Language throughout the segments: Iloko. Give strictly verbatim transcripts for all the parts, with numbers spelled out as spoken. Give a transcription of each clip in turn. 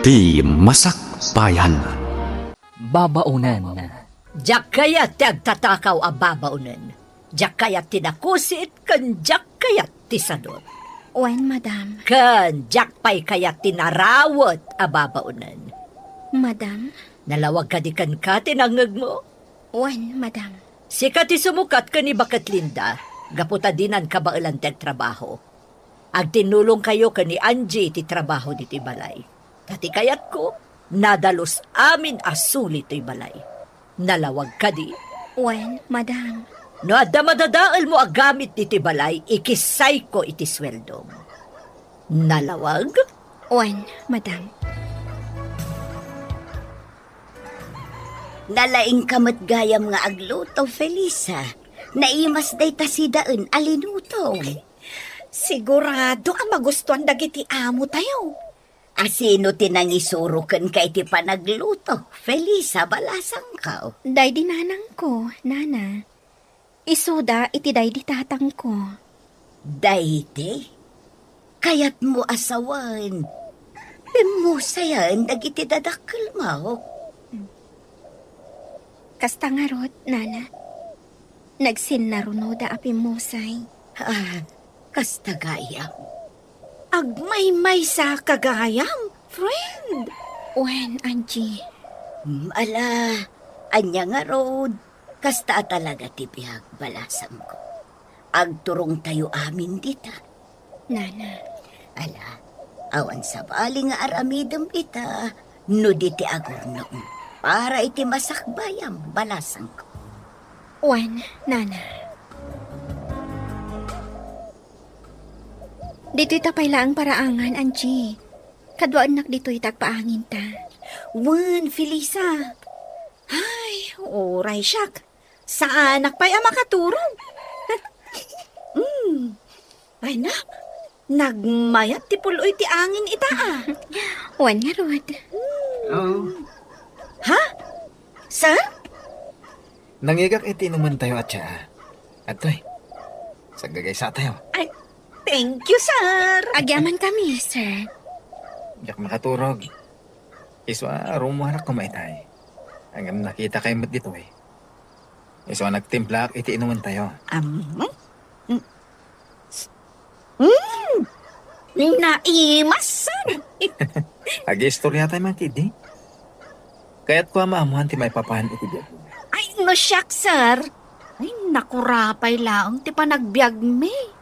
Ti Masakbayan. Babaonen. Diak kayat ti agtatakaw a babaonen. Diak kayat ti nakusit ken diak kayat ti sadut. Wen, madam. Ken diak pay kayat ti narawet a babaonen. Madam? Nalawag kadi kenka ti nangngegmo? Wen, madam. Sika ti sumukat ken ni Baket Linda, gapu ta dinan kabaelan ti agtrabaho. Agtinnulongkayo ken ni Angie ti trabaho ditoy balay. Ta ti kayatko, nadalus amin a suli toy balay. Nalawag kadi? Wen, madam. No adda madadaelmo a gamit ditoy balay, ikissayko iti sueldom. Nalawag? Wen, madam. Nalaingka met gayam nga agluto, Felisa. Naimas dayta sidaen a linutom. Sigurado a magustuan dagiti amotayo. A sino ti nangisuro kenka iti panagluto, Felisa, balasangko? Daydi nanangko, nana. Isuda iti daydi tatangko. Daydi? Kayatmo a sawen, pimmusayen dagiti dadakkelmo? Kasta ngarud, nana. Nagsinnarunoda a pimmusay. Ah, kasta gayam. Agmaymaysa ka gayam, friend. Wen, Angie. Hmm, ala, ania ngarud? Kasta a talaga ti biag, balasangko. Agturongtayo amin dita. Nana. Ala, awan sabali nga aramidem ita, no di ti agurnong para iti masakbayam, balasangko. Wen, nana. Ditoy ta pay laeng paraangan, Angie. Kaduaennak ditoy ta agpaanginta. Wen, Felisa. Ay, uray siak. Saanak pay a makaturog. Mm. Ay, nak. Nagmayat ti pul-oy ti angin ita, a. Wen ngarud. Oh. Ha? Sir? Nangigak iti inumentayo a tsaa. Adtoy. Saggagaysatayo. Ay, thank you, sir. Agyaman kami, sir. Diak makaturog. Isu a rumuarak koma itay. Ngem nakitakay met ditoy. Isu a nagtimplaak iti inumentayo. Am? Mm. Mm. Naimas, sir. Agiistoria tayo man, kidi. Kayatko a maammoan ti maipapan iti biag. Ay, no siak, sir. Ay, nakurapay laeng ti panagbiagmi.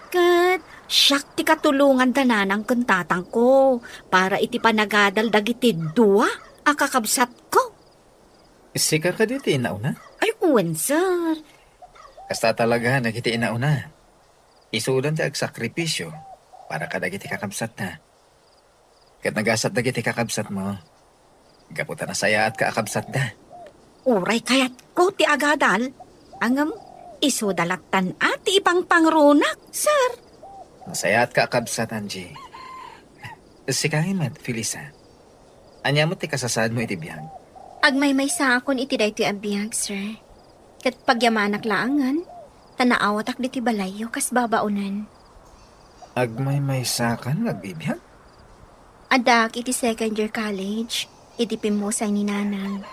Ket siak ti katulongan da nanang ken tatangko para iti panagadal dagiti dua a kakabsatko. Sika kadi ti inauna? Ay, wen, sir. Kasta talaga dagiti inauna. Isudan ti agsakripisio para kadagiti kakabsatna. Ket nagasat dagiti kakabsatmo, gapu ta nasayaatka a kabsatda. Uray kayatko ti agadal, ngem isuda lattan a ti ipangpangrunak, sir. Nasayaatka a kabsat, Angie. Sika met, Felisa. Ania met ti kasasaadmo iti biag? Agmaymaysaakon iti daytoy a biag, sir. Ket pagyamanak laengen, ta naawatak ditoy balayyo kas babaonen. Agmaymaysakan nga agbibiag? Addaak iti second year college, iti pimmusay ni nanang.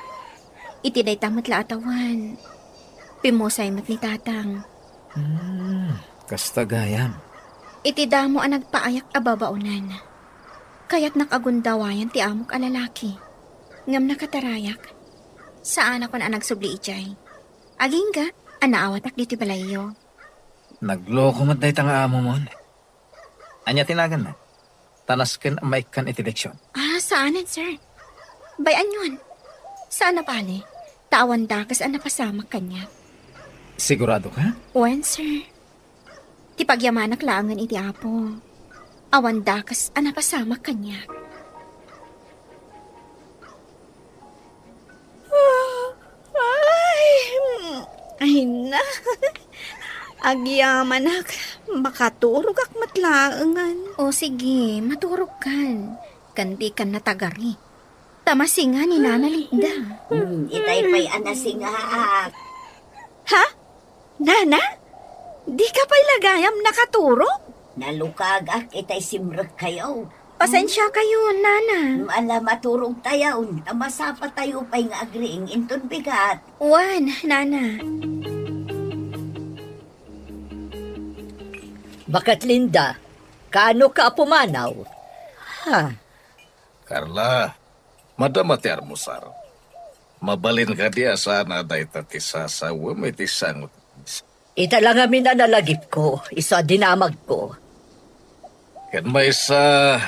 Iti dayta met la a tawen, pimmusay met ni tatang. Hmm, kasta gayam. Iti damo a nagpaayak a babaonen, kayatnak a gundawayan ti amok a lalaki. Ngem nakatarayak. Saanakon a nagsubli idiay. Agingga a naawatak ditoy balayyo. Nagloko met dayta nga amomon. Ania ti naganna? Ta nasken a maikkan iti leksion. Ah, saanen, sir. Bay-anyon. Saan a bale, ta awan dakes a napasamak kaniak. Sigurado ka? Wen, sir. Ti pagyamanak laengen iti Apo. Awan dakes a napasamak kaniak. Ay, ay na. Agyamanak, makaturogak met laengen. O sige, maturogkan. Ken dikan natagari. Ta masinga ni Nana Linda. Hmm, itay pay a nasingaak. Ha? Nana? Dika pay la gayam nakaturog? Nalukagak itay simrekkayo. Pasensya kayo, Nana. Ala, maturog tayo, ta masapa tayo pay nga agriing inton bigat. Wen, Nana. Baket Linda, kaano ka a pumanaw? Ha? Carla, madama ti armusar. Mabalin kadi a sana dayta ti sasawem iti sangot? Ita la ngamin a nalagipko, isu a dinamagko. Ket maysa,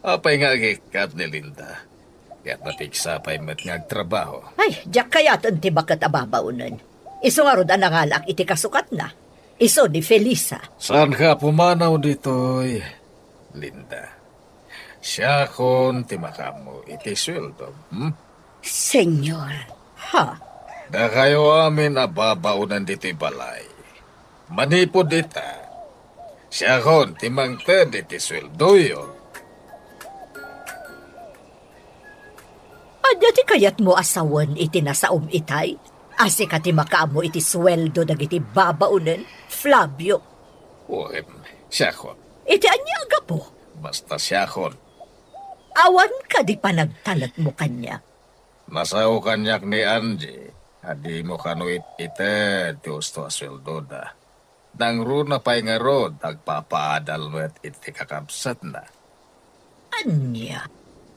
apay nga agikkat ni Linda? Ket napigsa pay met nga agtrabaho. Ay, diak kayaten ti baket a babaonen. Isu ngarud a nangalaak iti kasukatna. Isu ni Felisa. Saanka a pumanaw ditoy, Linda? Siakon ti makaammo iti sueldo, hmm? Senyor, ha? Dakayo amin a babaonen ditoy balay. Manipud ita, siakon ti mangted iti sueldoyo. Ania ti kayatmo a sawen iti nasaom itay? A sika ti makaammo iti sueldo dagiti babaonen, Flavio? Wen, siakon. Iti ania a gapu? Basta siakon. Awan kadi panagtalekmo kaniak? Nasao kaniak ni Angie a dimo kano it-ited ti usto a sueldoda. Nangruna pay ngarud, agpapaadal met iti kakabsatna. Ania?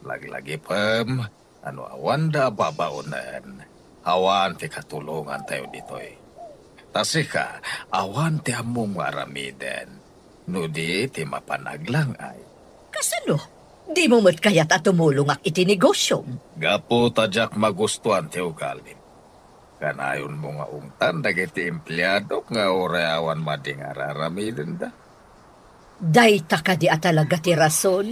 Laglagipem a no awanda a babaonen, awan ti katulongantayo ditoy. Ta sika, awan ti ammom nga aramiden, no di ti mapan aglang-ay. Kasano? Dimo met kayat a tumulongak iti negosiom? Gapu ta diak magustuan ti ugalim. Kanayonmo nga ungtan dagiti empleadok nga uray awan madi nga ar-aramidenda? Dayta kadi a talaga ti rason?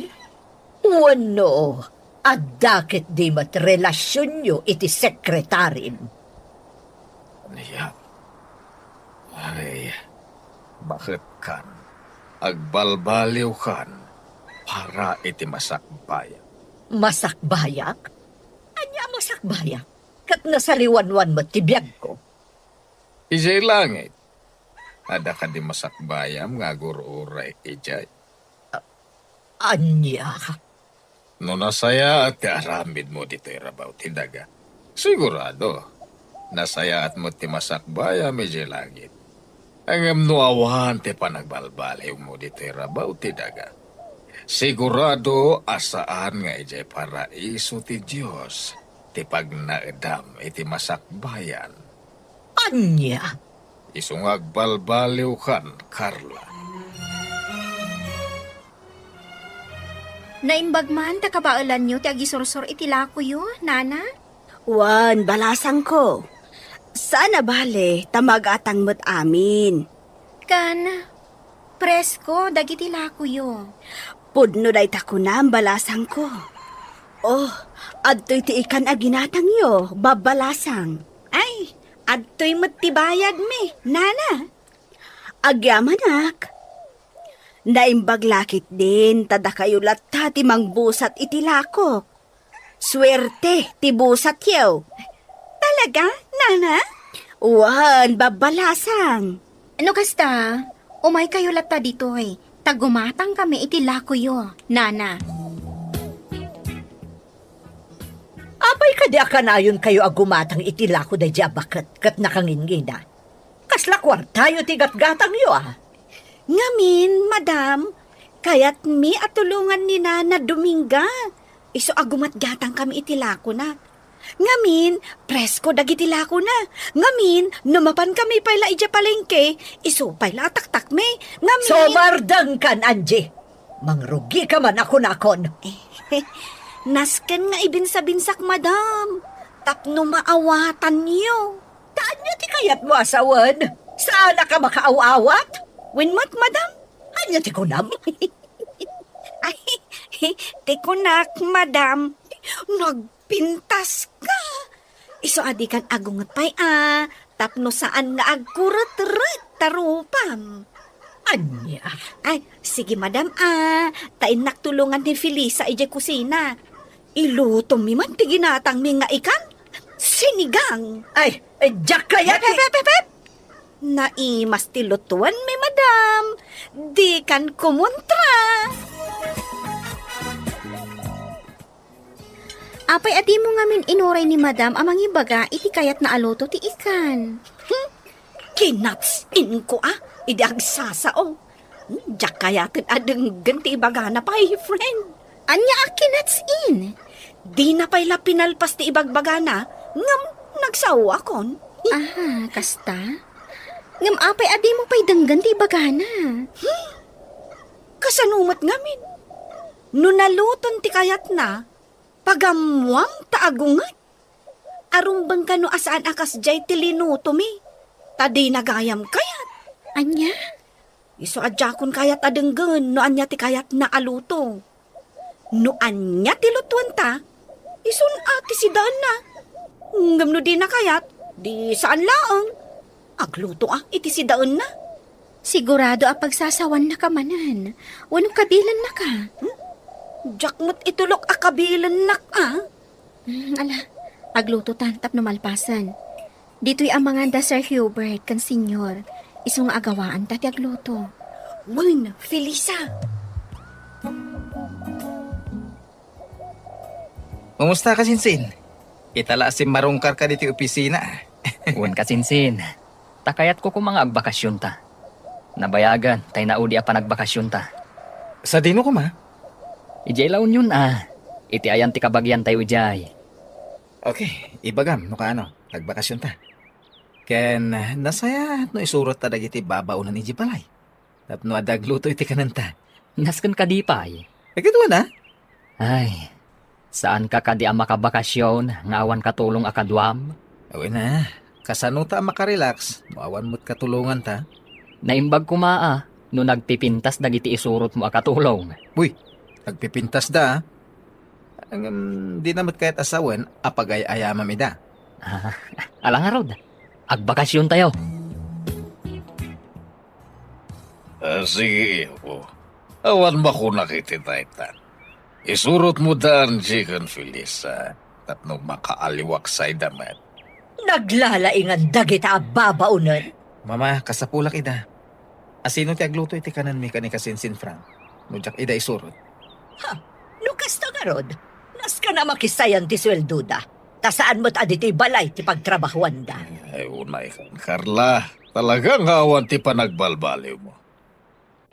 Wenno, adda ketdi met relasionyo iti sekretarim? Ania? Ay, baketkan, agbalbaliwkan para iti masakbayak. Masakbayak? Ania a masakbayak? Ket nasaliwanwan met ti biagko. Idiay langit, adda kadi masakbayam nga agur-uray idiay? Ania? No nasayaat ti aramidmo ditoy rabaw ti daga, sigurado, nasayaat met ti masakbayam idiay langit. Ngem no awan ti panagbalbaliwmo ditoy rabaw ti daga, sigurado a saan nga idiay paraiso ti Dios ti pagnaedam iti masakbayan. Ania? Isu nga agbalbaliwkan, Carla. Naimbag man ta kabaelanyo ti agisursor iti lakoyo, Nana? Wen, balasangko. Saan a bale, ta magatang met amin. Kan, presko dagiti lakoyo. Pudno dayta kunam, balasangko. Oh, adtoy ti ikan a ginatangyo, babbalasang. Ay, adtoy met ti bayadmi, Nana. Agyamanak. Naimbag la ketdin ta dakayo latta ti mangbusat iti lakok. Suerte ti busatyo. Talaga, Nana? Wen, babbalasang. No kasta, umaykayo latta ditoy, ta gumatangkami iti lakoyo, Nana. Apay kadi a kanayonkayo a gumatang iti lako daydi a baket ket nakangingina? Kasla kuartayo ti gatgatangyo a? Ngamin, madam, kayatmi a tulongan ni Nana Dominga. Isu a gumatgatangkami iti lakona. Ngamin, presko dagiti lakona. Ngamin, no mapankami pay la idiay palengke, isu pay la a taktakmi. Ngamin. Sumardengkan, Angie. Mangrugika man a kunakon. Nasken nga ibinsabinsak, madam, tapno maawatanyo. Ta ania ti kayatmo a sawen? Saanak a makaaw-awat? Wen met, madam. Ania ti kunam? Ay, ti kunak, madam, nagpintaska. Isu a dikan agunget pay a, tapno saan nga agkuretret ta rupam. Ania? Ay, sige, madam a, ta innak tulongan ni Felisa idiay kusina. Ilutomi man ti ginatangmi nga ikan, sinigang. Ay, eh, diak kayat. Pep, pep, pep, pep. Naimas ti lutuanmi, madam. Dikan kumontra. Apay a dimo ngamin inuray ni Madam a mangibaga iti kayatna a luto ti ikan? Hmm? Kinatsin ko a, idi agsasao. Diak kayaten a denggen ti ibagana pay, friend. Ania a kinatsin? Dina pay la pinalpas ti ibagbagana, ngem nagsaoakon. Aha, kasta? Ngem apay a dimo pay denggen ti ibagana? Hmm? Kasano met ngamin? No naluton ti kayatna, pagammuam ta agunget. Arumbeng kano a saan a kasdiay ti linutomi, ta dina gayam kayat. Ania? Isu a diakon kayat a denggen no ania ti kayatna a luto. No ania ti lutuenta, isun a ti sidaenna. Ngem no dina kayat, di saan laeng. Agluto a iti sidaenna. Sigurado a pagsasawannaka manen, wenno kabilennaka? Hmm? Diak met itulok a kabilennak a. Hmm, ala, agluto ta tapno malpasen. Ditoy amangan da Sir Hubert ken Senyor, isu nga agawaanta ti agluto. Wen, Felisa. Kumusta, kasinsin? Ita la a simmarungkarka ditoy opisina. Wen, kasinsin. Ta kayatko koma nga agbakasionta. Nabayagen tay naudi a panagbakasionta. Sadino koma? Idiay La Union a. Iti ayan ti kabagiantayo idiay. Okay, ibagam no kaano, agbakasionta. Ken nasayaat no isurotta dagiti babaonen idiay balay. Tapno adda agluto iti kanenta. Nasken kadi pay? Agidwan a? Ay, saanka kadi a makabakasion nga awan katulong a kaduam? Wen a, kasano ta a makarelax no awan met katulonganta? Naimbag koma a no nagpipintas dagiti isurotmo a katulong. Uy, nagpipintasda a. Ngem, dina met kayat a sawen a pagay-ayamam ida. Ah, ala ngarud, agbakasiontayo. Ah, sige, ipo. Awan makunak iti dayta. Isurotmo da Angie ken Felisa tapno makaaliwaksayda met. Naglalaingan dagita a babaonen. Mama, kasapulak ida. Asino ti agluto iti kanenmi ken ni kasinsin Frank? No diak ida isurot. Ha, no kasta ngarud, nasken a makisayan ti sueldoda. Ta saan met a ditoy balay ti pagtrabahuanda. Ay, unay kan, Carla. Talaga nga awan ti panagbalbaliwmo.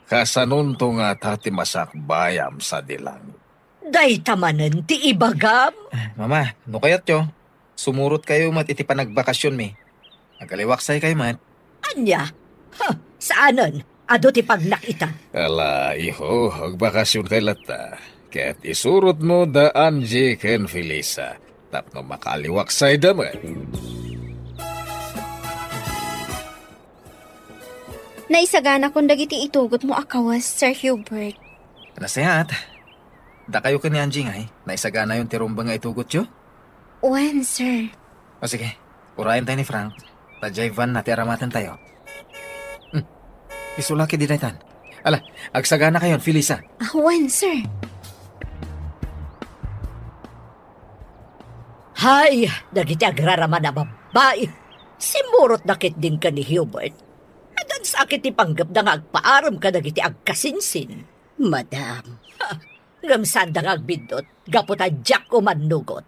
Kasanonto ngata ti masakbayam sadi langit? Dayta manen ti ibagam? Ah, Mama, no kayatyo, sumurotkayo met iti panagbakasionmi. Agaliwaksaykayo met. Ania? Ha, saanen. Adu ti pagnak ita. Ala, iho, agbakasionkay latta. Ket isurotmo da Angie ken Felisa tapno makaaliwaksayda met. Naisaganakon dagiti itugotmo a kawes, Sir Hubert. Nasayaat. Dakayo ken ni Angie ngay, naisaganayon ti rumbeng nga itugotyo? Wen, sir. O sige, urayen tayo ni Frank. Ta diay van na ti aramaten tayo. Hmm. Isulaki di daytan. Ala, agsagana kayon, Felisa. Ah, wen, sir. Hay, dagiti agraraman a babbai. Simmurotda ketdin ken ni Hubert. Adda sakit ti panggepda nga agpaarem kadagiti agkasinsin. Madam. Ha, ngem saanda nga agbiddut, gapu ta diak umannugot.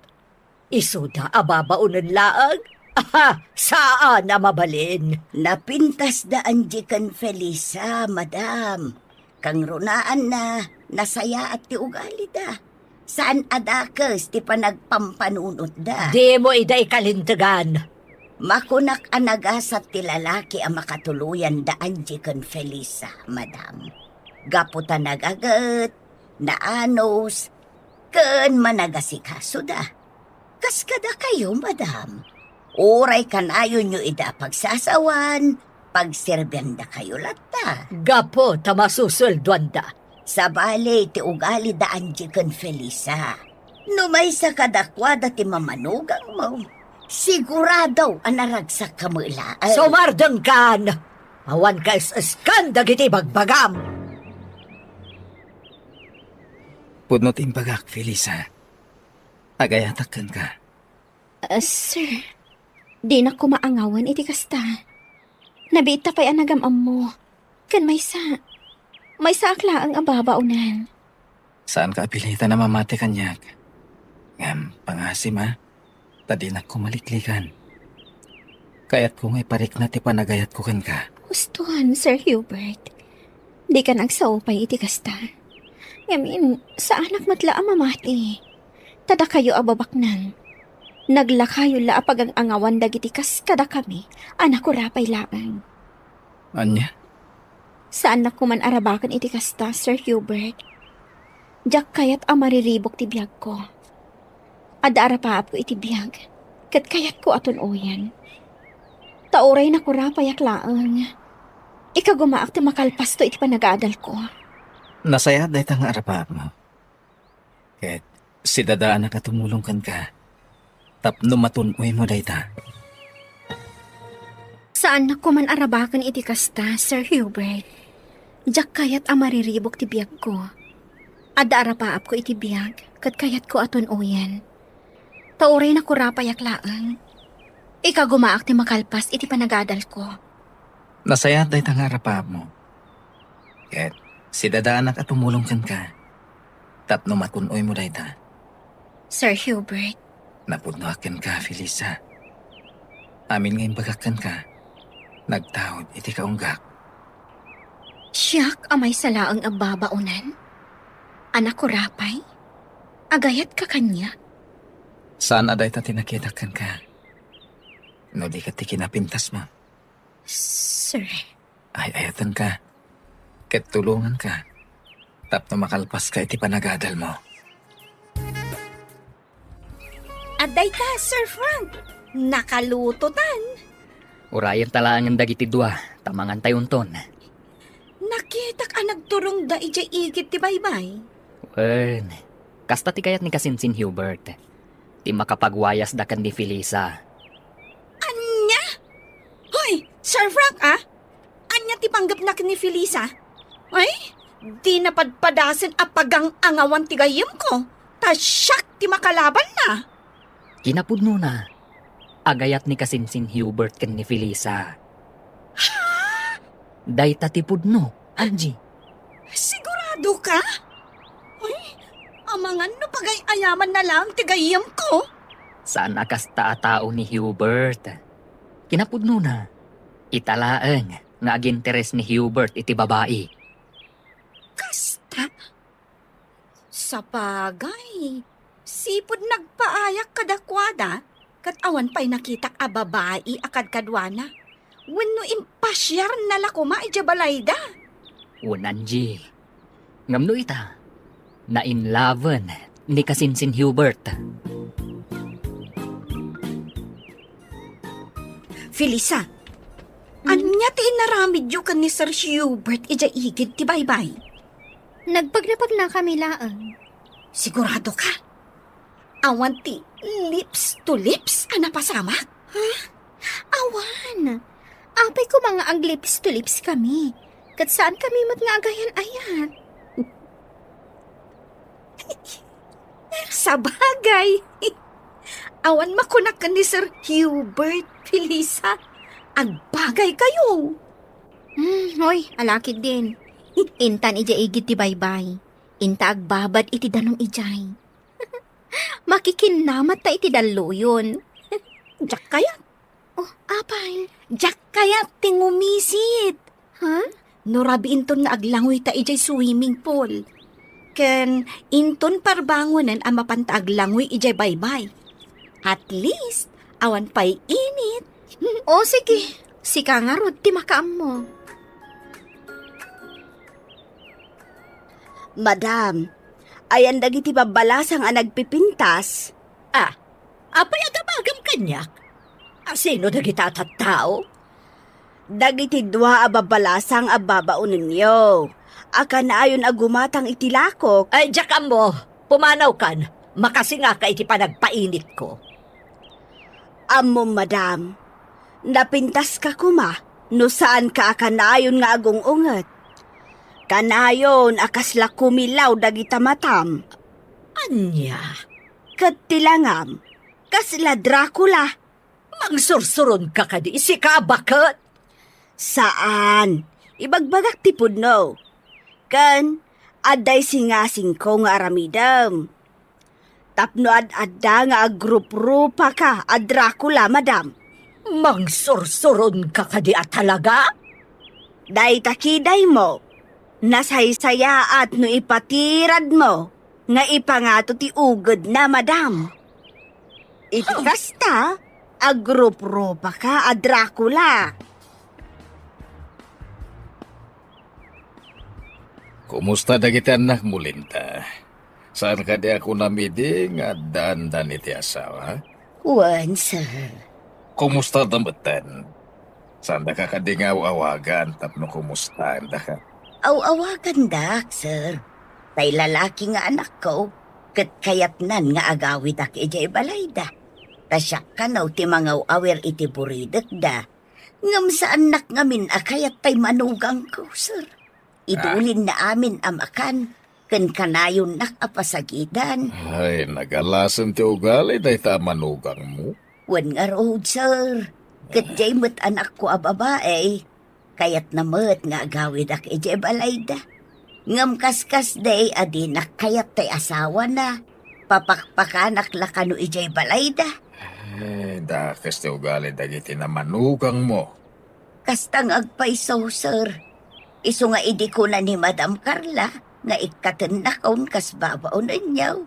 Isuda a babaonen laeng? Aha, saan a mabalin. Napintasda Angie ken Felisa, madam. Kangrunaanna, nasayaat ti ugalida. Saan a dakes ti panagpampanunotda. Dimo ida ikalintegan. Makunak a nagasat ti lalaki a makatuloyan da Angie ken Felisa, madam. Gapu ta nagaget, naanus, ken managasikasoda. Kas kadakayo, madam. Uray kanayonyo ida pagsasawan, pagserbiandakayo latta. Gapu ta masusueldoanda. Sabali ti ugali da Angie ken Felisa. No maysa kadakuada ti mamanugangmo, sigurado a naragsak ka met laeng. Sumardengkan! Awan kaes-eskan dagiti ibagbagam! Pudno ti imbagak, Felisa. Agayatak kenka. Ah, sir, dinak koma angawen iti kasta. Nabiit ta pay a nagam-ammo. Ken maysa, maysaak laeng a babaonen. Saanka a pilitan a mamati kaniak. Ngem, panga-, Kasi, ma, ta dinak ko maliklikan. Kayatko nga iparikna ti panagayatko kenka. Huston, Sir Hubert. Dikan agsao pay iti kasta. Ngamin, saanak met la a mamati. Ta dakayo a babaknang, naglakayo la a pagang-angawan dagiti kas kadakami a nakurapay laeng. Ania? Saannak koman a rabaken iti kasta, Sir Hubert. Diak kayat a mariribuk ti biagko. Adda arapaapko iti biag, ket kayatko a tun-oyen. Ta uray nakurapayak laeng, ikagumaak ti makalpasto iti panagadalko. Nasayaat dayta nga arapaapmo. Ket sidadaanak a tumulong kenka tapno matun-oymo dayta. Saannak koman a rabaken iti kasta, Sir Hubert. Diak kayat a mariribuk ti biagko. Adda arapaapko iti biag, ket kayatko a tun-oyen. Ta uray nakurapayak laeng, ikagumaak ti makalpas iti panagadalko. Nasayaat dayta nga arapaapmo. Ket sidadaanak a tumulong kenka tapno matun-oymo dayta. Sir Hubert. Napudnoak kenka, Felisa. Amin nga imbagak kenka, nagtaud iti kaunggak. Siak a maysa laeng a babaonan? A nakurapay? Agayatka kaniak? Saan a dayta ti nakitak kenka, no di ket ti kinapintasmo. Sir. Ay-ayatenka, ket tulonganka, tapno makalpaska iti panagadalmo. Adda ita, Sir Frank. Nakalutotan. Urayenta laengen dagiti dua, ta mangantayonton. Nakitak a nagturongda idiay igid ti baybay. Wen, kasta ti kayat ni kasinsin Hubert. Ti makapagwayasda ken ni Felisa. Ania? Hoy, Sir Frank, ah? Ania ti panggepna ken ni Felisa? Ay, di napadpadasen a pagang-angawan ti gayyemko, ta siak ti makalabanna. Kinapudnona, agayat ni kasinsin Hubert ken ni Felisa. Ha? Dayta ti pudno, Angie. Sigurado ka? Ay, amangan no pagay-ayamanna laeng ti gayyemko? Saan a kasta a tao ni Hubert. Kinapudnona, ita laeng nga aginteres ni Hubert iti babai. Kasta? Sabagay, sipud nagpaayak kadakuada, ket awan pay nakitak a babai a kadkaduana. Wenno impasiarna la koma idiay balayda. Wen, Angie. Ngem no ita, nainlaven ni kasinsin Hubert. Felisa, ania ti inaramidyo ken ni Sir Hubert idiay igid ti baybay? Nagpagnapagnakami laeng. Sigurado ka? Awan ti lips to lips a napasamak? Ha? Awan. Apay koma nga ag-lips to lips kami. Ket saan kami met nga agayan-ayat. Sabagay. Awan makunak ken ni Sir Hubert, Felisa. Agbagay kayo. Hmm, hoy, alakid din. Intan idiay igid ti baybay. Inta agbabad iti danum idiay. Makikinnamat ta iti dalluyon. Diak kayat. Oh, apay? Diak kayat ti ngumisit. Ha? No rabii inton nga aglangoy ta idiay swimming pool. Ken inton parbangonen a mapanta aglangoy idiay baybay. At least, awan pay init. O, sige. Sika ngarud ti makaammo. Madam, ayan dagiti babbalasang a nagpipintas? Ah, apay a gabagam kaniak? A sino dagita a tattao? Dagiti dua a babbalasang a babaonenyo a kanayon a gumatang iti lakok. Ay, diak ammo. Pumanawkan. Makasingaka iti panagpainitko. Ammom, madam, napintaska koma no saanka a kanayon nga agung-unget. Kanayon a kasla kumilaw dagita matam. Ania? Ket ti langam, kasla Dracula. Mangsursuronka kadi, sika a baket? Saan. Ibagbagak ti pudno. Ken, adda isingasingko nga aramidem. Tapno ad-adda nga agruprupaka a Dracula, madam. Mangsursuronka kadi a talaga? Dayta kidaymo, nasaysayaat no ipatiradmo nga ipangato ti ugedna, madam. Iti kasta, agruprupaka a Dracula. Kumusta dagiti annakmo, Linda? Saan kadi a kunam idi nga addaandan iti asawa? Wen, sir. Kumusta da metten? Saandaka kadi nga aw-awagan tapno kumustaendaka? Aw-awagandak, sir. Tay lalaki nga anakko, ket kayatnan nga agawidak idiay balayda. Ta siak kano ti mangaw-awir iti buridekda. Ngem saannak ngamin a kayat tay manugangko, sir. Idulinna amin a makan, ken kanayonnak a pasagidan. Ay, nagalasen ti ugali dayta a manugangmo. Wen ngarud, sir. Ket diay met anakko a babai, kayatna met nga agawidak idiay balayda. Ngem kaskasdi a dinak kayat tay asawana, papakpakanak la kano idiay balayda. Ay, dakes ti ugali dagiti namanugangmo. Kasta nga agpayso, sir. Isu nga idi kuna ni Madam Carla nga ikkatennakon kas babaonenyo,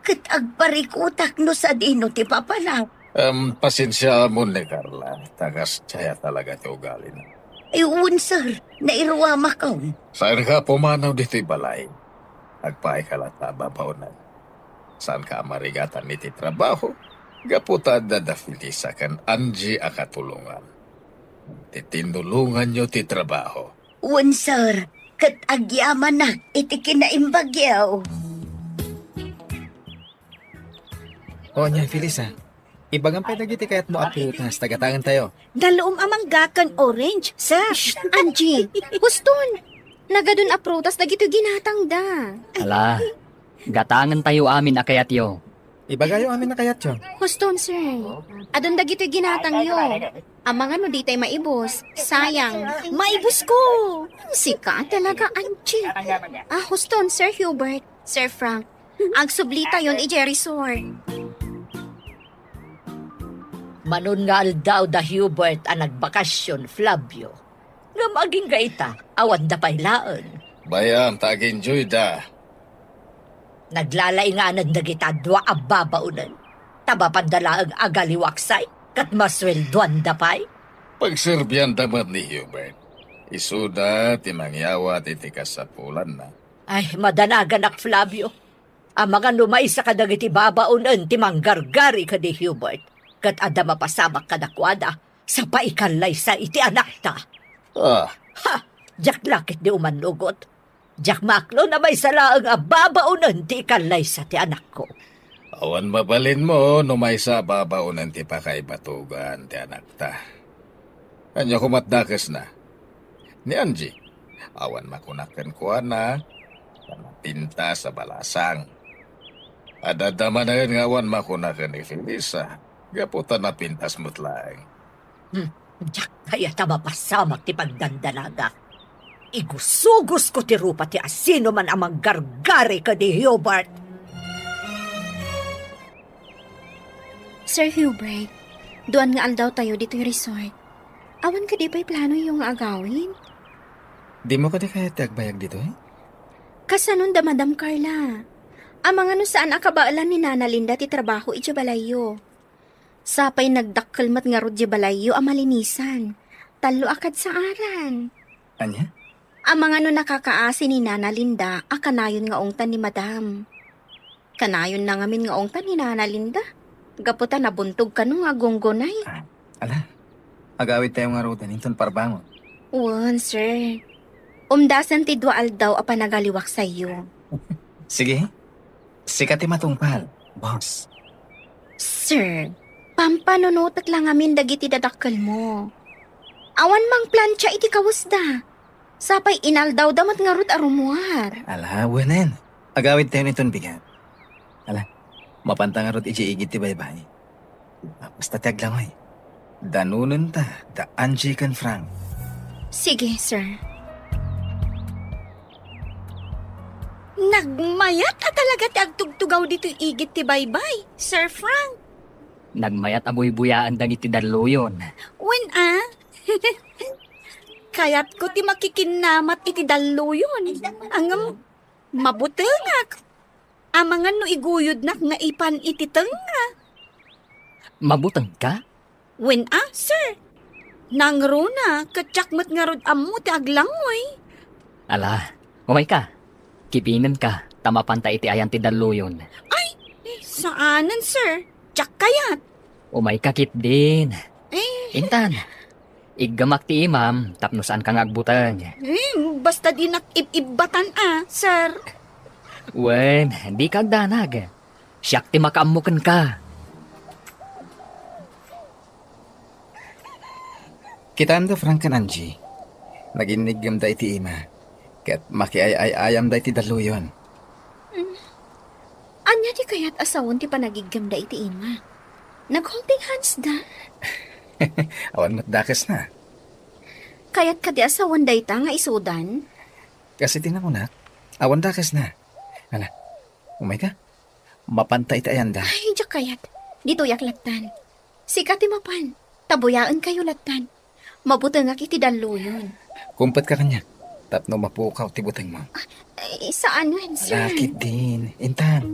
ket agparikutak no sadino ti papana. Em, pasensiaamon ni Carla, ta kasdiay a talaga ti ugalina. Ay, wen, sir, nairuamakon. Saanka a pumanaw ditoy balay. Agpaayka latta a babaonen. Saanka a marigatan iti trabaho, gapu ta adda da Felisa ken Angie a katulongan. Titinnulonganyo ti trabaho. Wen, sir, ket agyamanak iti kinaimbagyo. O, ania, Felisa, ibagam pay dagiti kayatmo a prutas ta gatangen tayo. Dalom a mangga ken orange, sir. Shh, Angie, huston. Nagadun a prutas dagitoy ginatangda. Ala, gatangen tayo amin a kayatyo. Ibagayo amin a kayatyo. Huston, sir. Adun dagitoy ginatangyo. Amangan no ditay maibus. Sayang. Maibus ko! Sika talaga, Angie. Ah, huston, Sir Hubert, Sir Frank. Agsublitayon idiay resort. Manon nga aldaw da Hubert a nagbakasyon, Flavio. Ngem agingga ita, awan da pay laeng. Bay-am ta ag-enjoy da. Naglalainganan dagita dua a babaonen. Ta mapanda laeng agaliwaksay, ket masueldoan da pay. Pagserbian da met ni Hubert. Isuda ti mangyawat iti kasapulanna. Ay, madanaganak, Flavio. Amangan no maysa kadagiti babaonen ti manggargari ken ni Hubert, ket adda mapasamak kadakuada, sa paikallaysa iti anakta. Ah. Ha! Diak la ketdi umannugot. Diak maaklon a maysa laeng a babaonen ti ikallaysa ti anakko. Awan mabalinmo no maysa a babaonen ti pakaibatogan ti anakta. Ania komat dakesna? Ni Angie, awan makunak kenkuana, ta napintas a balasang. Adda manen nga awan makunak ken ni Felisa, gapu ta napintas met laeng. Hmm, diak kayat a mapasamak ti pagdandanagak. Igusugos ko ti rupa ti asinoman a manggargari ken ni Hubert. Sir Hubert, duan nga aldaw tayo ditoy resort. Awan kadi pay planoyo nga agawid? Dimo kadi kayat ti agbayag ditoy? Kasanon da Madam Carla? Amangan no saan a kabaelan ni Nana Linda ti trabaho idiay balayyo. Sapay nagdakkel met ngarud diay balayyo a malinisan. Tallo a kadsaaran. Ania? Amangan no nakakaasi ni Nana Linda a kanayon nga ungtan ni Madam. Kanayonna ngamin nga ungtan ni Nana Linda. Gapu ta nabuntog kano nga agunggunay. Ah, ala. Agawid tayo ngaruden inton parbangon. Wen, sir. Umdasen ti dua aldaw a panagaliwaksayyo. Sige. Sika ti matungpal, boss. Sir, pampanunotek la ngamin dagiti dadakkelmo. Awan mangplancha iti kawesda. Sapay inaldawda met ngarud a rummuar. Ala, wenen. Agawid tayo niton bigat. Ala, mapanta ngarud idiay igid ti baybay. Basta ti aglangoy. Danonenta da Angie ken Frank. Sige, sir. Nagmayat a talaga ti agtugtugaw ditoy igid ti baybay, Sir Frank. Nagmayat a buybuyaen dagiti dalluyon. Wen a? Kayatko ti makikinnamat iti dalluyon. Ngem, mabutengak. Amangan no iguyodnak nga ipan iti tengnga. Mabutengka? Wen a, sir. Nangruna, ket siak met ngarud ammo ti aglangoy. Ala, umayka. Kipinemka, ta mapanta iti ayan ti dalluyon. Ay, saanen, sir. Siak kayat. Umayka ketdin. Eh. Intan, iggemak ti imam tapno saanka nga agbuteng. Eh, basta dinak ib-ibbatan a, sir. Wen, dika agdanag. Siak ti makaammo kenka. Kitaem da Frank ken Angie. Naginniggemda iti ima, ket makiay-ay-ayamda iti dalluyon. Ania ti kayat a sawen ti panagiggemda iti ima? Nag-holding hands da? Awan met dakesna. Kayat kadi a sawen dayta nga isudan? Kas iti nakunak, awan dakesna. Ala, umayka. Mapanta iti ayanda. Ay, diak kayat. Ditoyak lattan. Sika ti mapan. Ta buyaenkayo lattan. Mabutengak iti dalluyon. Kumpetka kaniak tapno mapukaw ti butengmo. Ay, saan wen, sir. Lakit din. Intan.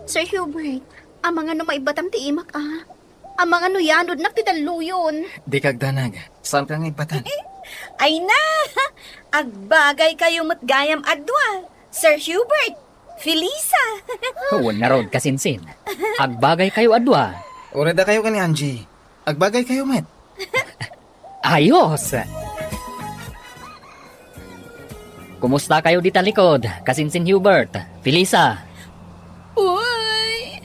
Sir Hubert, amangan no maibbatam ti imak, a. Amangan no yanodnak ti dalluyon. Dika agdanag. Saanka nga ibbatan. Ay na! Agbagaykayo met gayam a dua, Sir Hubert, Felisa. Wen ngarud, kasinsin. Agbagaykayo a dua. Uray dakayo ken ni Angie. Agbagaykayo met. Ayos! Kumusta kayo dita likod, kasinsin Hubert, Felisa? Uy!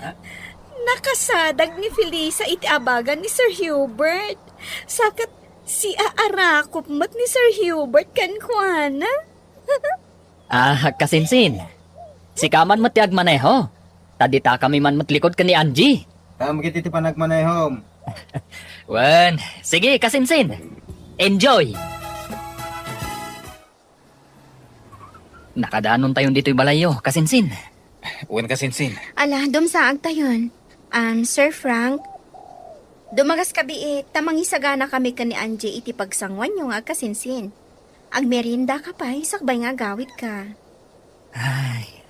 Nakasadag ni Felisa iti abagan ni Sir Hubert. Saket siaarakop met ni Sir Hubert kenkuana. Ah, kasinsin. Sika man met ti agmaneho. Ta dita kami man met likod ken ni Angie. Tama kiti ti panagmanehom. Wen, sige, kasinsin. Enjoy! Nakadanontayon ditoy balayyo, kasinsin. Wen, kasinsin. Ala, dumsaagtayon. Um, Sir Frank, dumagas kabiit, ta mangisagana kami ken ni Angie iti pagsanguanyo nga agkasinsin. Agmeriendaka pay, sakbay nga agawidka. Ay,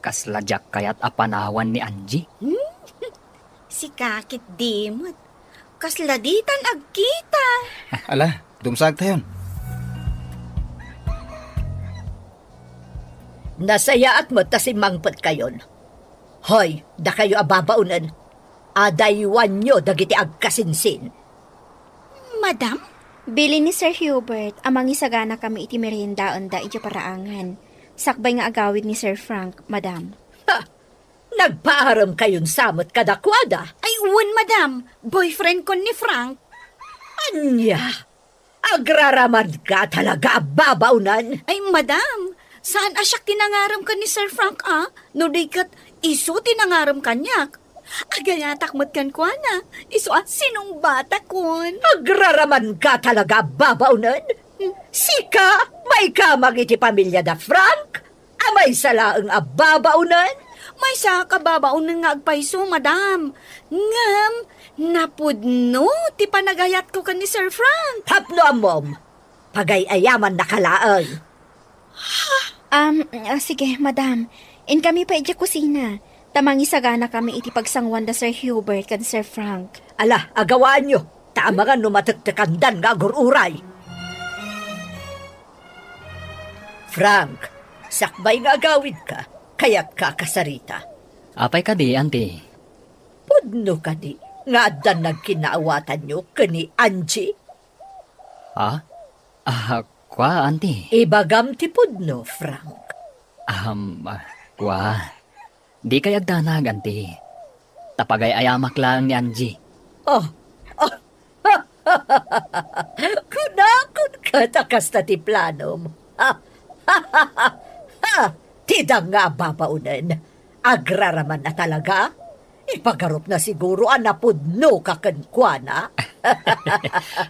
kasla diak kayat a panawan ni Angie. Hmm? Sika ketdi met. Kasla ditan agkita. Ala, dumsaagtayon. Nasayaat met ta simmangpetkayon. Hoy, dakayo a babaonen, adaywanyo dagiti agkasinsin. Madam? Bilin ni Sir Hubert a mangisagana kami iti meriendaenda idiay paraangan, sakbay nga agawid ni Sir Frank, madam. Ha! Nagpaarem kayon sa met kadakuada? Ay, wen, madam. Boyfriend kon ni Frank. Ania? Agraramanka talaga a babaonen? Ay, madam, saan a siak ti nangarem ken ni Sir Frank, a? No di ket isu ti nangarem kaniak. Agayatak met kenkuana, isu a sinungbatakon. Agraramanka talaga a babaonen? Sika, maikamang iti pamiliada Frank? A maysa laeng a babaonen? Maysa a babaonen nga agpayso, madam. Ngem, napudno ti panagayatko ken ni Sir Frank. Tapno ammom, pagay-ayamannaka laeng. Um, ah, sige, madam. Inkami pay idiay kusina. Ta mangisagana kami iti pagsanguan da Sir Hubert ken Sir Frank. Ala, agawaanyo. Ta amangan no matektekandan nga agur-uray. Frank, sakbay nga agawidka, kayatka a kasarita? Apay kadi, Auntie? Pudno kadi nga addan nagkinnaawatanyo ken ni Angie? Ha? Ah, kua, Auntie. Ibagam ti pudno, Frank. Um, ah, kua. Dikay agdanag, Auntie. Ta pagay-ayamak laeng ni Angie. Oh, oh. Kunakon ket a kasta ti planom. Ha! Ti danga a babaonen. Agraramanna talaga? Ipagarupna siguro a napudnoka kenkuana.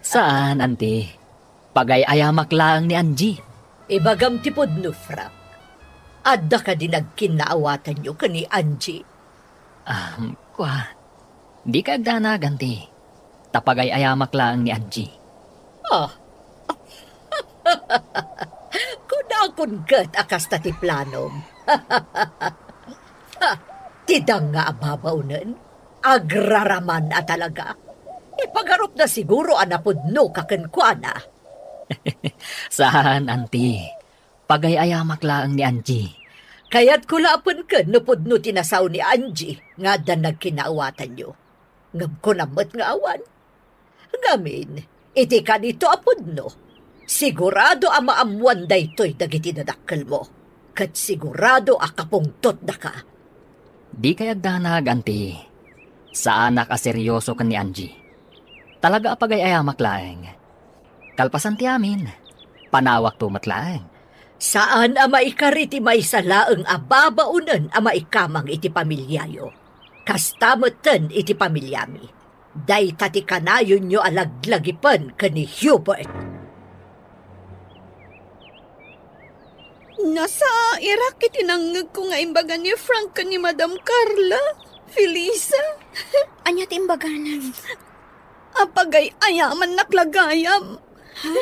Saan, Auntie. Pagay-ayamak laeng ni Angie. Ibagam ti pudno, Frank. Adda kadi nagkinnaawatanyo ken ni Angie? Ah, kua, di kay agdanag, Auntie. Ta pagay-ayamak laeng ni Angie. Ah. Kunakon ket a kasta ti planom. Ha, ti danga a babaonen, agraraman a talaga. Ipagarupna siguro a napudnoka kenkuana. Saan, Auntie. Pagay-ayamak laeng ni Angie. Kayatko la a pengken no pudno ti nasao ni Angie nga addan nagkinnaawatanyo. Ngem kunam met nga awan. Ngamin, iti kanito a pudno, sigurado a maammoan daytoy dagiti nadakkelmo, ket sigurado a kapungtotdaka. Di kay agdanag, Auntie. Saanak a serioso ken ni Angie. Talaga a pagay-ayamak laeng. Kalpasan ti amin, panawakto met laeng. Saan a maikari ti maysa laeng a babaonen a maikamang iti pamiliayo. Kasta metten iti pamiliami. Dayta ti kanayonyo a laglagipen ken ni Hubert. Nasairak iti nangngegko nga imbaga ni Frank ken ni Madam Carla, Felisa. Ania ti imbagana? Apagay-ayamannak la gayam. Ha?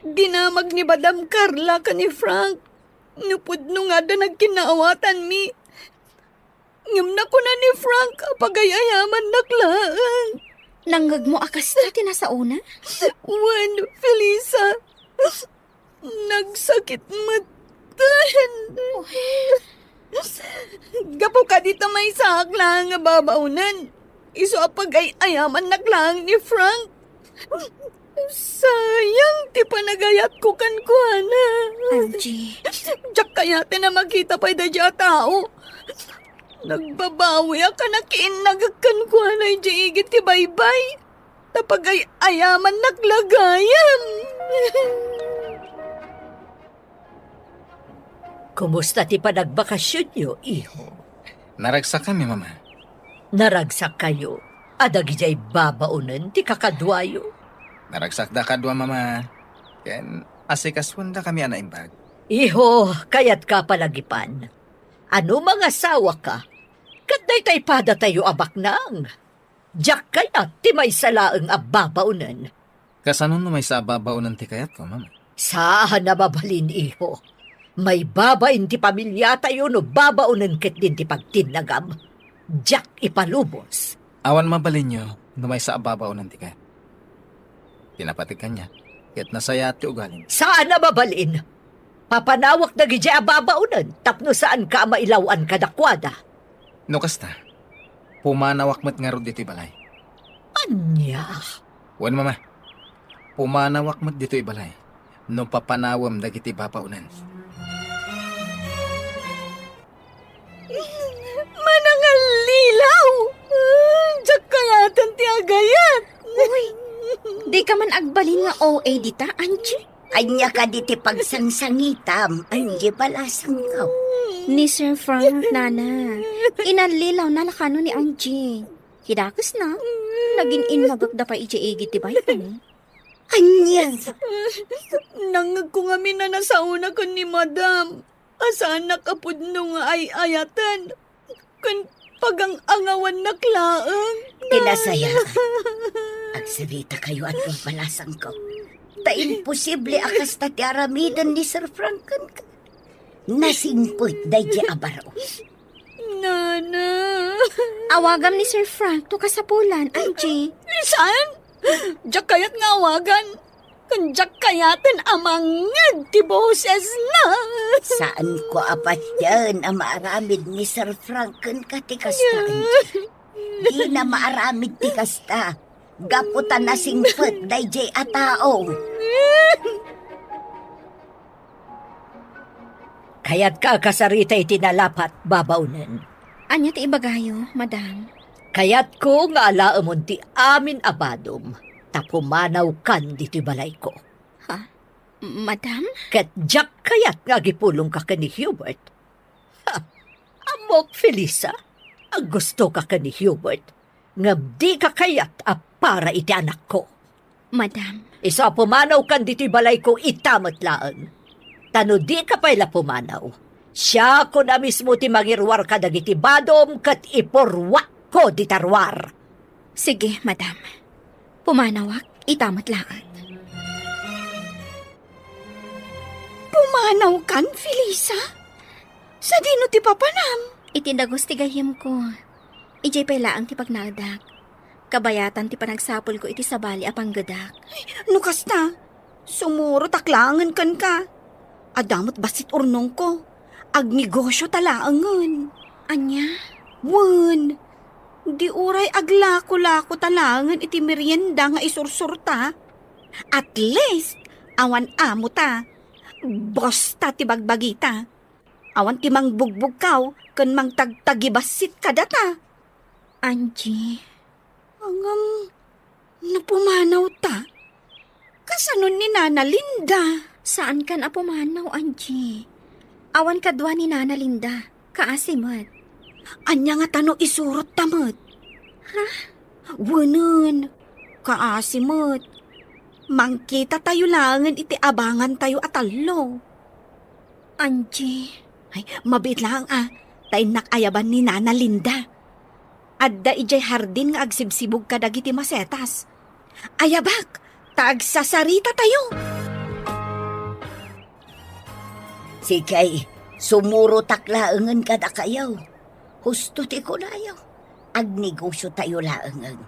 Dinamag ni Madam Carla ken ni Frank no pudno nga adda nagkinnaawatanmi. Ngem nakuna ni Frank a pagay-ayamannak laeng. Nangngegmo a kasta ti nasaona? Wen, Felisa. Nagsakit metten. Gapu kadi ta maysaak laeng a babaonen, isu a pagay-ayamannak laeng ni Frank. Sayang ti panagayatko kenkuana. Angie. Diak kayaten a makita pay daydiay a tao. Nagbabawiak a nakiinnagak kenkuana idiay igid ti baybay. Ta pagay-ayamannak la gayam. Kumusta ti panagbakasionyo, iho? Naragsakami, Mama. Naragsakkayo a dagidiay babaonen ti kakaduayo? Naragsakda kadua, Mama. Ken asikasuendakami a naimbag. Iho, kayatka a palagipan. A no mangasawaka, ket dayta padatayo a baknang. Diak kayat ti maysa laeng a babaonen. Kasano no maysa a babaonen ti kayatko, Mama? Saan a mabalin, iho. Maibabain ti pamiliatayo no babaonen ketdin ti pagtinnagam. Diak ipalubos. Awan mabalinyo no maysa a babaonen ti kayat. Ti napateg kaniak, ket nasayaat ti ugalim. Saan a mabalin. Papanawak dagidiay a babaonen tapno saanka a mailaw-an kadakuada. No kasta, pumanawak met ngarud ditoy balay. Ania? Wen, Mama. Pumanawak met ditoy balay no papanawem dagiti babaonen. Manangallilaw! Diak kayaten ti agayat! Uy, dika man agbalin nga O A dita, Angie? Ania kadi ti pagsangsangitam, Angie, balasangko? Ni Sir Frank, Nana. Inallilawna la kano ni Angie. Kidakesna, nagin-innagakda pay idiay igid ti baybay. Ania? Nangngegko ngamin a nasaona ken ni Madam. A saanak a pudno nga ay-ayaten ken pagang-angawannak laeng. Ti nasayaat, agsaritakayo a dua, balasangko. Ta imposible a kasta ti aramiden ni Sir Frank kenka. Nasingpet daydiay a baro. Nana. Awagam ni Sir Frank no kasapulan, Angie. Saan? Diak kayat nga awagan. Ken diak kayaten a mangngeg ti bosesna. Saanko a patien a maaramid ni Sir Frank kenka ti kasta, Angie. Dina maaramid ti kasta. Gapu ta nasingpet daydiay a tao. Kayatka a kasarita iti nalapat, babaonen. Ania ti ibagayo, Madam? Kayatko nga alaemon ti amin a badom, ta pumanawkan ditoy balayko. Ha? Madam? Ket diak kayat nga agipulongka ken ni Hubert. Ha! Ammok, Felisa, a gustoka ken ni Hubert, ngem dika kayat a para iti anakko. Madam. Isu a pumanawkan ditoy balayko ita met laeng. Ta no dika pay la pumanaw, siakon a mismo ti mangiruar kadagiti badom ket ipurruakko dita ruar. Sige, madam. Pumanawak ita met laeng. Pumanawkan, Felisa? Sadino ti papanam? Iti dagus ti gayyemko, idiay pay laeng ti pagnaedak. Kabayatan ti panagsapulko iti sabali a panggedak. No kasta, sumurotak laengen kenka. Adda met bassit urnongko. Agnegosio ta laengen. Ania? Wen, di uray aglako-lako ta laengen iti merienda nga isursurta. At least, awan amo ta. Bosta ti bagbagita. Awan ti mangbugbugkaw ken mangtagtagibassit kadata. Angie. Ngem, no pumanawta, kasano ni Nana Linda? Saankan a pumanaw, Angie. Awan kadua ni Nana Linda. Kaasi met. Ania ngata no isurotta met? Ha? Wenen, kaasi met. Mangkitatayo laengen iti abangantayo a tallo. Angie. Ay, mabiit laeng a, ta innak ayaban ni Nana Linda. Adda idiay hardin nga agsibsibug kadagiti masetas. Ayabak, ta agsasaritatayo. Sige, sumurotak laengen kadakayo. Husto ti kunayo. Agnegosiotayo laengen.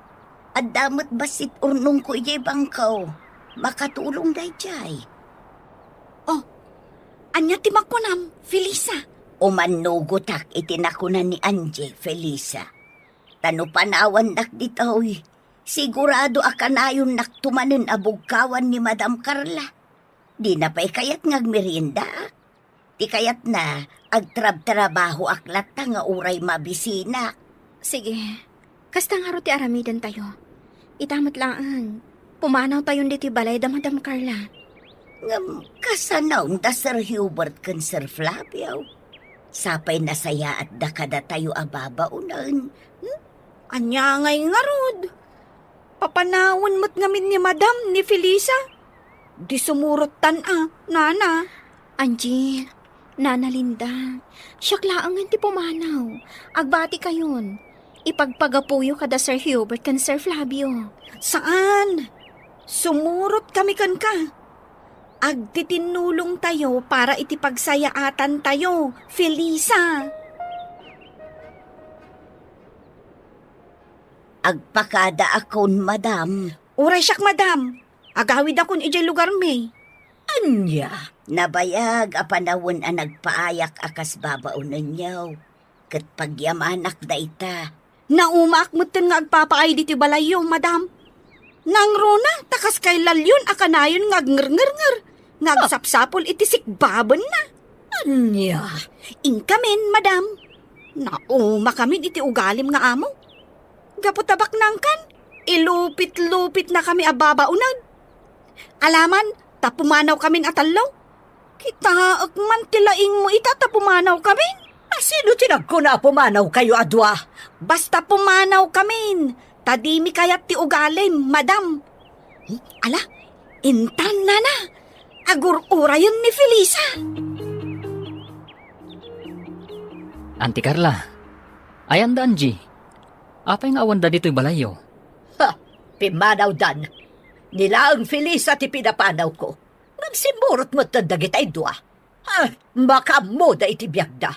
Adda met bassit urnongko idiay bangko. Makatulong daydiay. Oh, ania ti makunam, Felisa? Umannugotak iti nakuna ni Angie, Felisa. Ta no panawannak ditoy, sigurado a kanayonnak tumanen a bugkawan ni Madam Carla. Dina pay kayat nga agmeriendaak. Ti kayatna, agtrabtrabahoak latta nga uray mabisinak. Sige. Kasta ngarud ti aramidentayo. Ita met laeng, pumanawtayon ditoy balay da Madam Carla. Ngem kasano da Sir Hubert ken Sir Flavio? Sapay nasayaatda kadatayo a babaonen. Hmm? Ania ngay ngarud? Papanawen met ngamin ni Madam ni Felisa? Di sumurottan a, Nana. Angie, Nana Linda, siak laengen ti pumanaw. Agbatikayon. Ipagpagapuyo kada Sir Hubert ken Sir Flavio. Saan? Sumurot kami kenka. Agtitinnulongtayo para iti pagsayaatantayo, Felisa. Agpakadaakon, madam. Uray siak, madam. Agawidakon idiay lugarmi. Ania? Nabayag a panawen a nagpaayak a kas babaonenyo. Ket pagyamanak dayta. Naumaak metten nga agpapaay ditoy balayyo, madam. Nangruna, ta kas kay Lalyon a kanayon nga agngernger, nga Ah. agsapsapul iti sikbabenna. Ania? Inkamin, madam. Naumakamin iti ugalim nga amo. Gapu ta baknangkan, ilupit-lupitnakami a babaonen. Alaman, ta pumanawkamin a tallo. Kitaek man ti laingmo ita ta pumanawkamin. A, sino ti nagkuna a pumanawkayo a dua? Basta pumanawkamin, ta dimi kayat ti ugalim, madam. Ala, intan, nana, agur-urayen ni Felisa. Anti Carla, ayan da Angie? Apay nga awanda ditoy balayyo? Ha! Pimmanawdan. Ni laeng Felisa ti pinapanawko. Ngem simmurot metten dagitay dua. Ah, makaammoda iti biagda.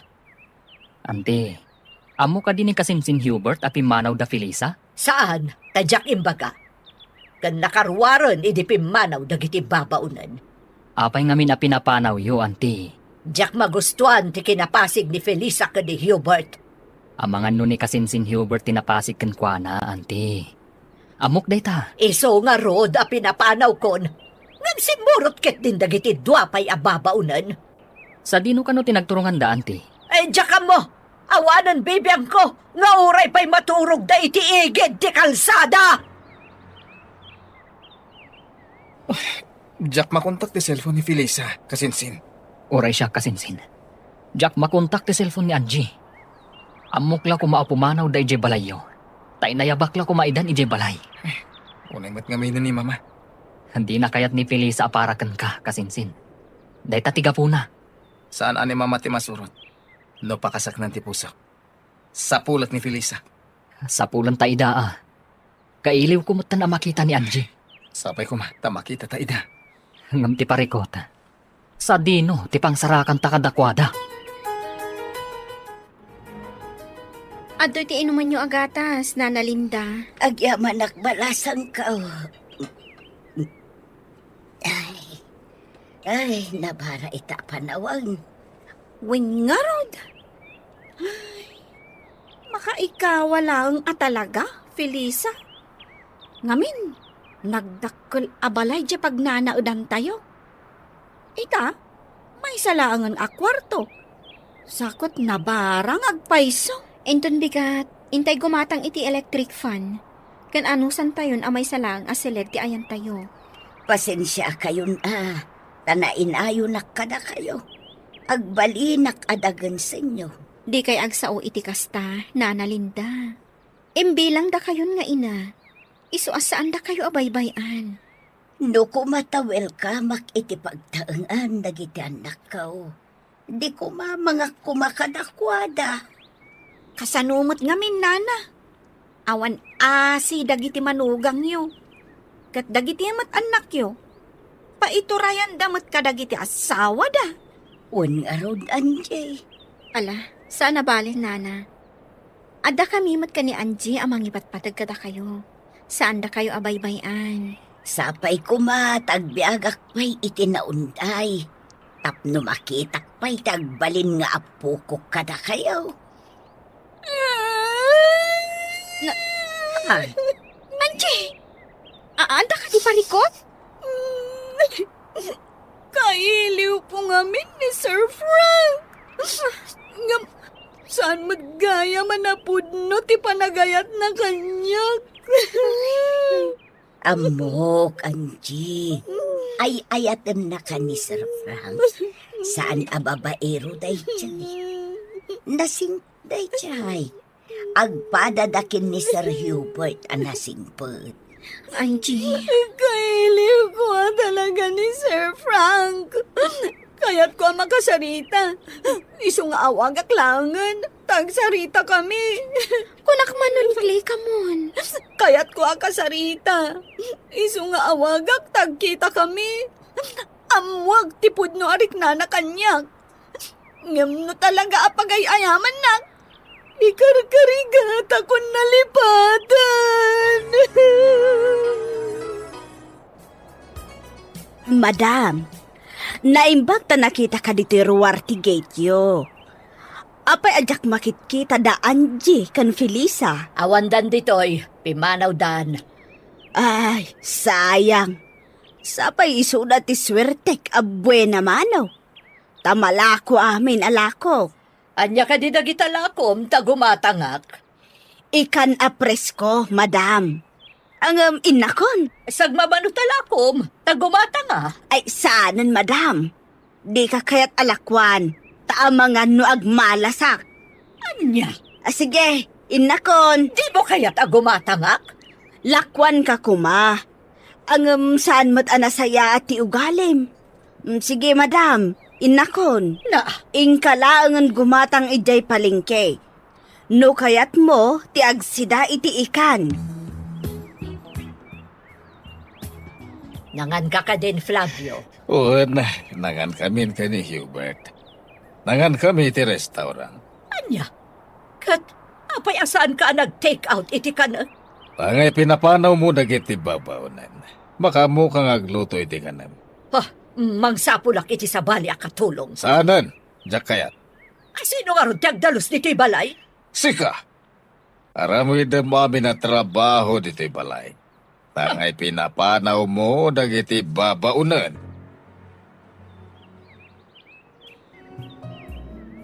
Anti, ammo kadi ni Kasinsin Hubert a pimmanaw da Felisa? Saan, ta diak imbaga. Ken nakaruaren idi pimmanaw dagiti babaonen. Apay ngamin a pinapanawyo, anti? Diak magustuan ti kinapasig ni Felisa ken ni Hubert. Amangan no ni Kasinsin Hubert ti napasig kenkuana, anti. Ammok dayta. Isu ngarud a pinapanawkon. Ngem simmurot ketdin dagiti dua pay a babaonen. Sadino kano ti nagturonganda, anti? Eh, diak ammo. Awanen bibiangko nga uray pay maturogda iti igid ti kalsada. Diak makontak ti cellphone ni Felisa, Kasinsin. Uray siak, Kasinsin. Diak makontak ti cellphone ni Angie. Ammok la koma a pumanawda idiay balayyo. Ta inayabak la koma idan idiay balay. Unay met ngamin ni Mama. Dina kayat ni Felisa a para kenka, kasinsin. Dayta ti gapuna. Saan a ni Mama ti masurot no pakasaknang ti pusok. Sapulet ni Felisa. Sapulenta ida a. Kailiwko metten a makita ni Angie. Sapay koma ta makitata ida. Ngem ti parikut, sadino ti pangsarakanta kadakuada? Adtoy ti inumanyo a gatas, Nana Linda. Agyamanak balasangko. Ay. Ay, nabara ita a panawen. Wen ngarud. Ay, makaikawa laeng a talaga, Felisa. Ngamin, nagdakkel a balay diay pagnanaedantayo. Ita, maysa laengen a kuarto. Sa ket nabara nga agpayso. Inton bigat, intay gumatang iti electric fan. Ken anusantayon a maysa laeng a siled ti ayantayo. Pasensiakayon a, ta nainayonak kadakayo. Agbalinak a dagensenyo. Dikay agsao iti kasta, Nana Linda. Imbilang dakayon nga ina, isu a saan dakayo a baybay-an. No koma ta welcome-ak iti pagtaengan dagiti annakko, di koma mangakuma kadakuada. Kasano met ngamin, Nana? Awan asi dagiti manugangyo. Ket dagiti met annakyo, paiturayanda met kadagiti asawada. Wen ngarud, Angie. Ala, saan a bale, Nana. Addakami met ken ni Angie a mangipatpateg kadakayo. Saan dakayo a baybay-an. Sapay koma ta agbiagak pay iti naunday tapno makitak pay ti agbalin nga appokok kadakayo. Na, ah, Angie! Aanta kadi parikut? Kailiwko ngamin ni Sir Frank. Ngem saan met gayam a napudno ti panagayatna kaniak. Ammok, Angie. Ay-ayatennaka ni Sir Frank. Saan a babaero daydiay. Nasing-, daydiay. Agpadada ken ni Sir Hubert a nasingpet. Angie. Kailiwko a talaga ni Sir Frank. Kayatko a makasarita. Isu nga awagak laengen, ta agsaritakami. Kunak manen, Clay, kamon. Kayatko a kasarita. Isu nga awagak, ta agkitakami. Ammoak ti pudno a riknana kaniak. Ngem no talaga a pagay-ayamannak, ikarkarigatakon nalipatan. Madam, naimbag ta nakitaka ditoy ruar ti gateyo. Apay a diak makitkita da Angie ken Felisa? Awandan ditoy, pimmanawdan. Ay, sayang. Sapay isuda ti suertek a buena mano. Ta malako amin a lako. Ania kadi dagita lakom ta gumatangak? Ikan a presko, madam. Ngem innakon. Sagmamano ta lakom ta gumatanga? Ay, saanen, madam. Dika kayat a lakuan, ta amangan no agmalasak. Ania? A, sige, innakon. Dimo kayat a gumatangak? Lakuanka koma. Ngem saan met a nasayaat ti ugalim. Mm, sige, madam, innakon. Na. Inka laengen gumatang idiay palengke. No kayatmo ti agsida iti ikan. Nanganka kadin, Flavio? Wen, nangankamin ken ni Hubert. Nangankami iti restaurant. Ania? Ket apay a saanka a nag-take out iti kanem? Angay pinapanawmo dagiti babaonen. Makaamoka nga agluto iti kanem. Ah, mangsapulak iti sabali a katulong. Saanen, diak kayat. A, sino ngarud ti agdalus ditoy balay? Sika! Aramidem amin a trabaho ditoy balay. Angay pinapanawmo dagiti babaonen.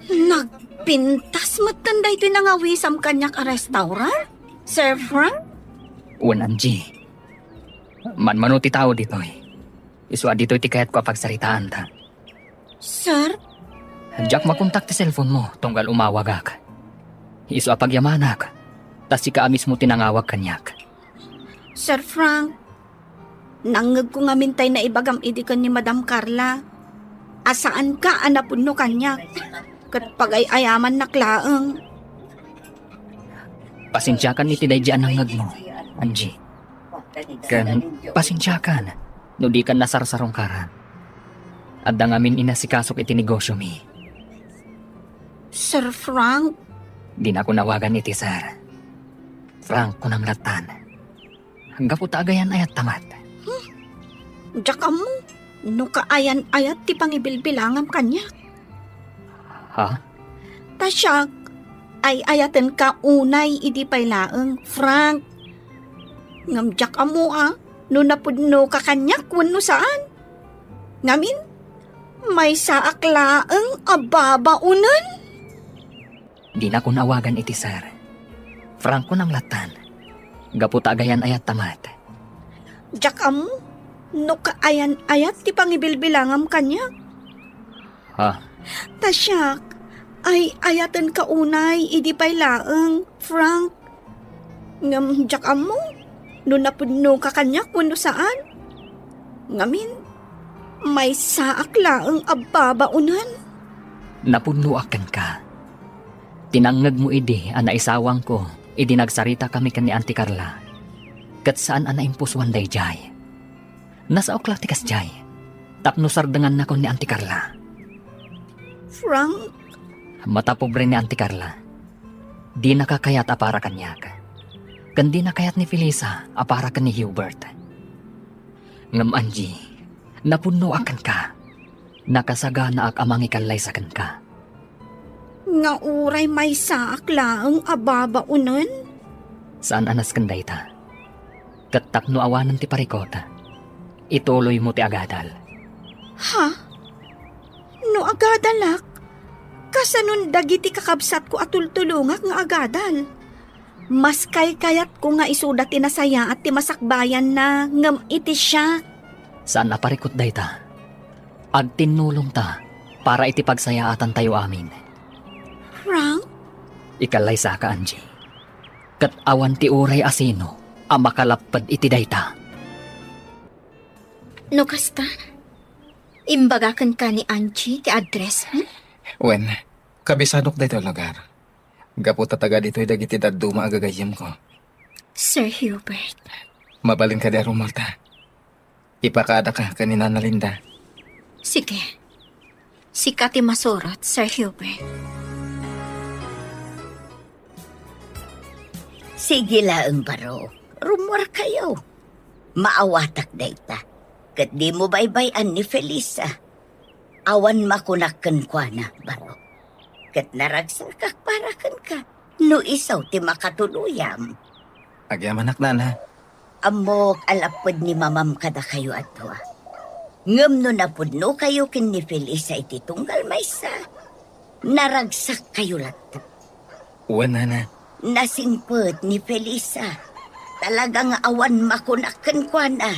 Nagpintas metten daytoy nangawisam kaniak a restaurant, Sir Frank? Wen, Angie. Manmano ti tao ditoy. Isu a ditoy ti kayatko a pagsaritaanta. Sir? Diak makontak ti cellphone mo tunggal umawagak. Isu a pagyamanak, ta sika a mismo ti nangawag kaniak. Sir Frank, Nangngegko ngamin tay naibagam idi ken ni Madam Carla a saanka a napudno kaniak, ket pagay-ayamannak laeng. Pasensiakan iti daydi a nangngegmo, Angie. Ken pasensiakan no dikan nasarsarungkaran. Adda ngamin inasikasok iti negosyomi. Sir Frank? Dinakon awagan iti sir. Frank, kunam lattan. Gapu ta agayan-ayatta met. Hmm. Diak ammo no kaayan-ayat ti pangibilbilangam kaniak. Ha? Ta siak, ay-ayatenka unay idi pay laeng, Frank. Ngem diak ammo a no napudnoka kaniak wenno saan. Ngamin, maysaak laeng a babaonen. Dinakon awagan iti sir. Frank, kunam lattan. Gapu ta agayan-ayatta met. Diak ammo no kaayan-ayat ti pangibilbilangam kaniak. Ha? Ta siak, ay-ayatenka unay idi pay laeng, Frank. Ngem diak ammo no napudnoka kaniak wenno saan. Ngamin, maysaak laeng a babaonen. Napudnoak kenka. Ti nangngegmo idi a naisawangko idi nagsaritakami ken ni Auntie Carla, ket saan a naimpusuan daydiay. Nasaok la ti kasdiay tapno sardengannakon ni Auntie Carla. Frank? Mata pobre ni Auntie Carla. Dinaka kayat a para kaniak. Ken dina kayat ni Felisa a para ken ni Hubert. Ngem Angie, napudnoak kenka. Nakasaganaak a mangikallaysa kenka. Nga uray maysaak laeng a babaonen? Saan a nasken dayta. Ket tapno awanen ti parikut, ituloymo ti agadal. Ha? No agadalak, kasanon dagiti kakabsatko a tultulongak nga agadal? Mas kaykayatko nga isuda ti nasayaat ti masakbayanna ngem iti siak. Saan a parikut dayta. Agtinnulongta para iti pagsayaatantayo amin. Frank? Ikallaysaka, Angie. Ket awan ti uray a sino a makalapped iti dayta. No kasta, imbagakenka ni Angie ti address, hmm? Wen, kabisadok daytoy lugar. Gapu ta taga ditoy dagiti dadduma a gagayyemko. Sir Hubert. Mabalin kadi a rummuarta? Ipakadaka ken ni Nana Linda. Sige. Sika ti masurot, Sir Hubert. Sige laeng, baro. Rummuarkayo. Maawatak dayta. Ket dimo baybay-an ni Felisa. Awan makunak kenkuana, baro. Ket naragsakak para kenka no isu ti makatuluyam. Agyamanak, Nana. Ammok a lapped ni Mamam kadakayo a dua. Ngem no napudnokayo ken ni Felisa iti tunggal maysa, naragsakkayo latta. Wen, Nana. Nasingpet ni Felisa. Talaga nga awan makunak kenkuana.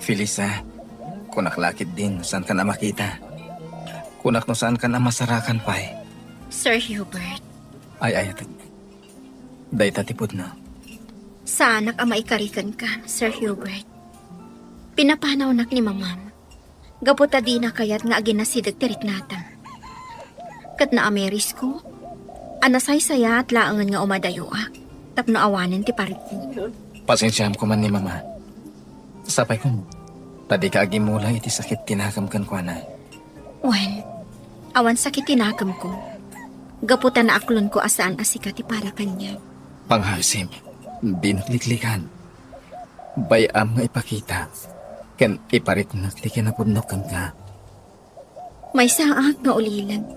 Felisa, kunak la ketdin no saankan a makita. Kunak no saankan a masarakan pay. Sir Hubert. Ay-ayatek. Dayta ti pudno. Saanak a maikari kenka, Sir Hubert. Pinapanawnak ni Mamam. Gapu ta dina kayat nga aginasideg ti riknata. Ket naamirisko a nasaysayaat laengen nga umadayoak tapno awanen ti parikut. Pasensiaam koma ni Mama. Sapay koma, ta dika agimmula iti sakit ti nakem kenkuana. Wen, awan sakit ti nakemko. Gapu ta naaklonko a saan a sika ti para kaniak. Panghasem, dinak liklikan. Bay-am nga ipakita ken ipariknak ti kinapudnok kenka. Maysaak nga ulilan.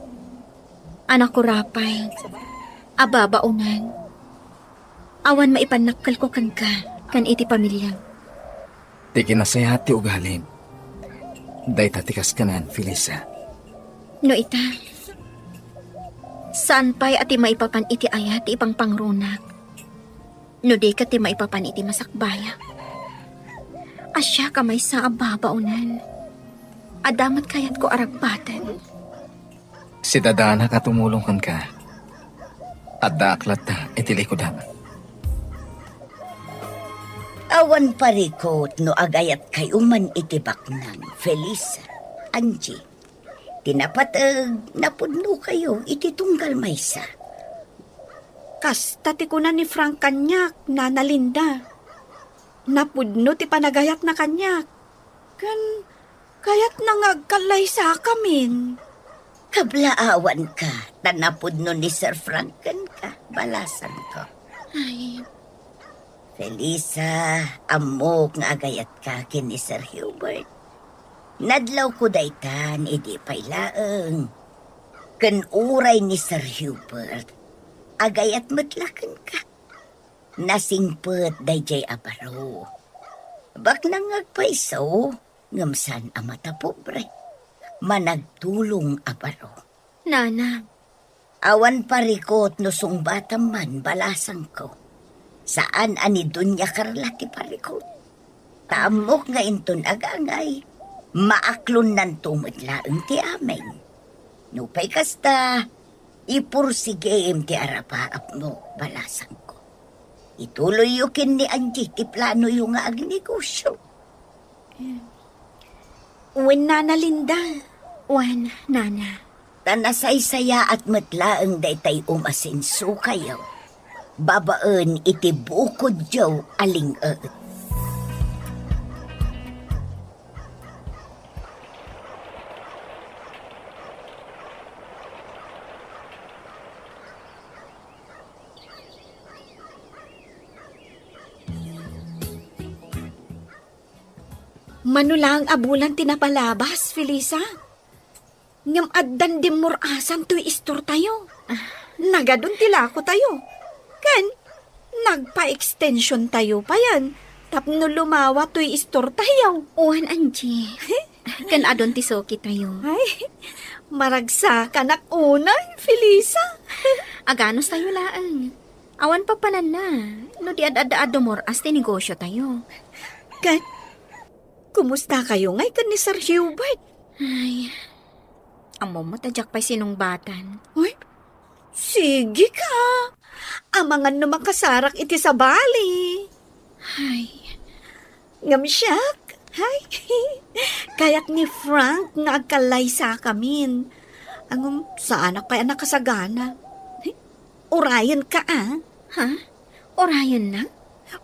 Anak ko, apay, a babaonan. Awan maipannakkelko kenka ken iti pamiliam. Ti kinasayaat ti ugalim. Dayta ti kaskanayan, Felisa. No ita, saan pay a ti maipapan iti ayat ti ipangpangrunak. No di ket ti maipapan iti masakbayak. Siak a maysa a babaonan. Adda met kayatko a ragpaten. Sidadanak a tumulong kenka. Addaak latta iti likudak. Awan parikut no agayatkayo man iti baknang, Felisa, Angie. Ti napateg, napudnokayo iti tunggal maysa. Kasta ti kuna ni Frank kaniak, Nana Linda. Napudno ti panagayatna kaniak. Ken kayatna nga agkallaysakamin. Kablaawanka, ta napudno ni Sir Frank kenka, balasangko. Ay. Felisa, ammok nga agayatka ken ni Sir Hubert. Nadlawko daytan idi pay laeng. Ken uray ni Sir Hubert, agayat met la kenka. Nasingpet daydiay a baro. Baknang nga agpayso, ngem saan a matapobre. Managtulong a baro. Nana. Awan parikut no sungbatam man, balasangko. Saan a ni Doña Carla ti parikut. Ta ammok nga inton agangay, maaklonnanto met laeng ti amin. Nupay kasta, ipursigim ti arapaapmo, balasangko. Ituloyyo ken ni Angie ti planoyo nga agnegosio. Wen, Nana Linda. Wen, Nana. Ta nasaysayaat met laeng daytay umasensokayo babaen iti bukodyo a ling-et. Mano laeng a bulan ti napalabas, Felisa. Ngem addan dimmur-asan toy istortayo. Ah. Nagadun ti lakotayo. Ken nagpa-extensiontayo payen tapno lumawa toy istortayo. Wen, Angie. Ken adun ti sukitayo. Ay, maragsakanak unay, Felisa. Aganustayo laeng. Awan papananna no di ad-adda a dumur-as ti negosiotayo. Ket, kumustakayo ngay ken ni Sir Hubert? Ay, ammom met a diak pay sinungbatan. Uy, sige ka. Amangan no makasarak iti sabali. Ay. Ngem siak, ay, kayat ni Frank nga agkallaysakamin. Ngem saanak pay a nakasagana. Urayenka, a. Ha? Urayennak?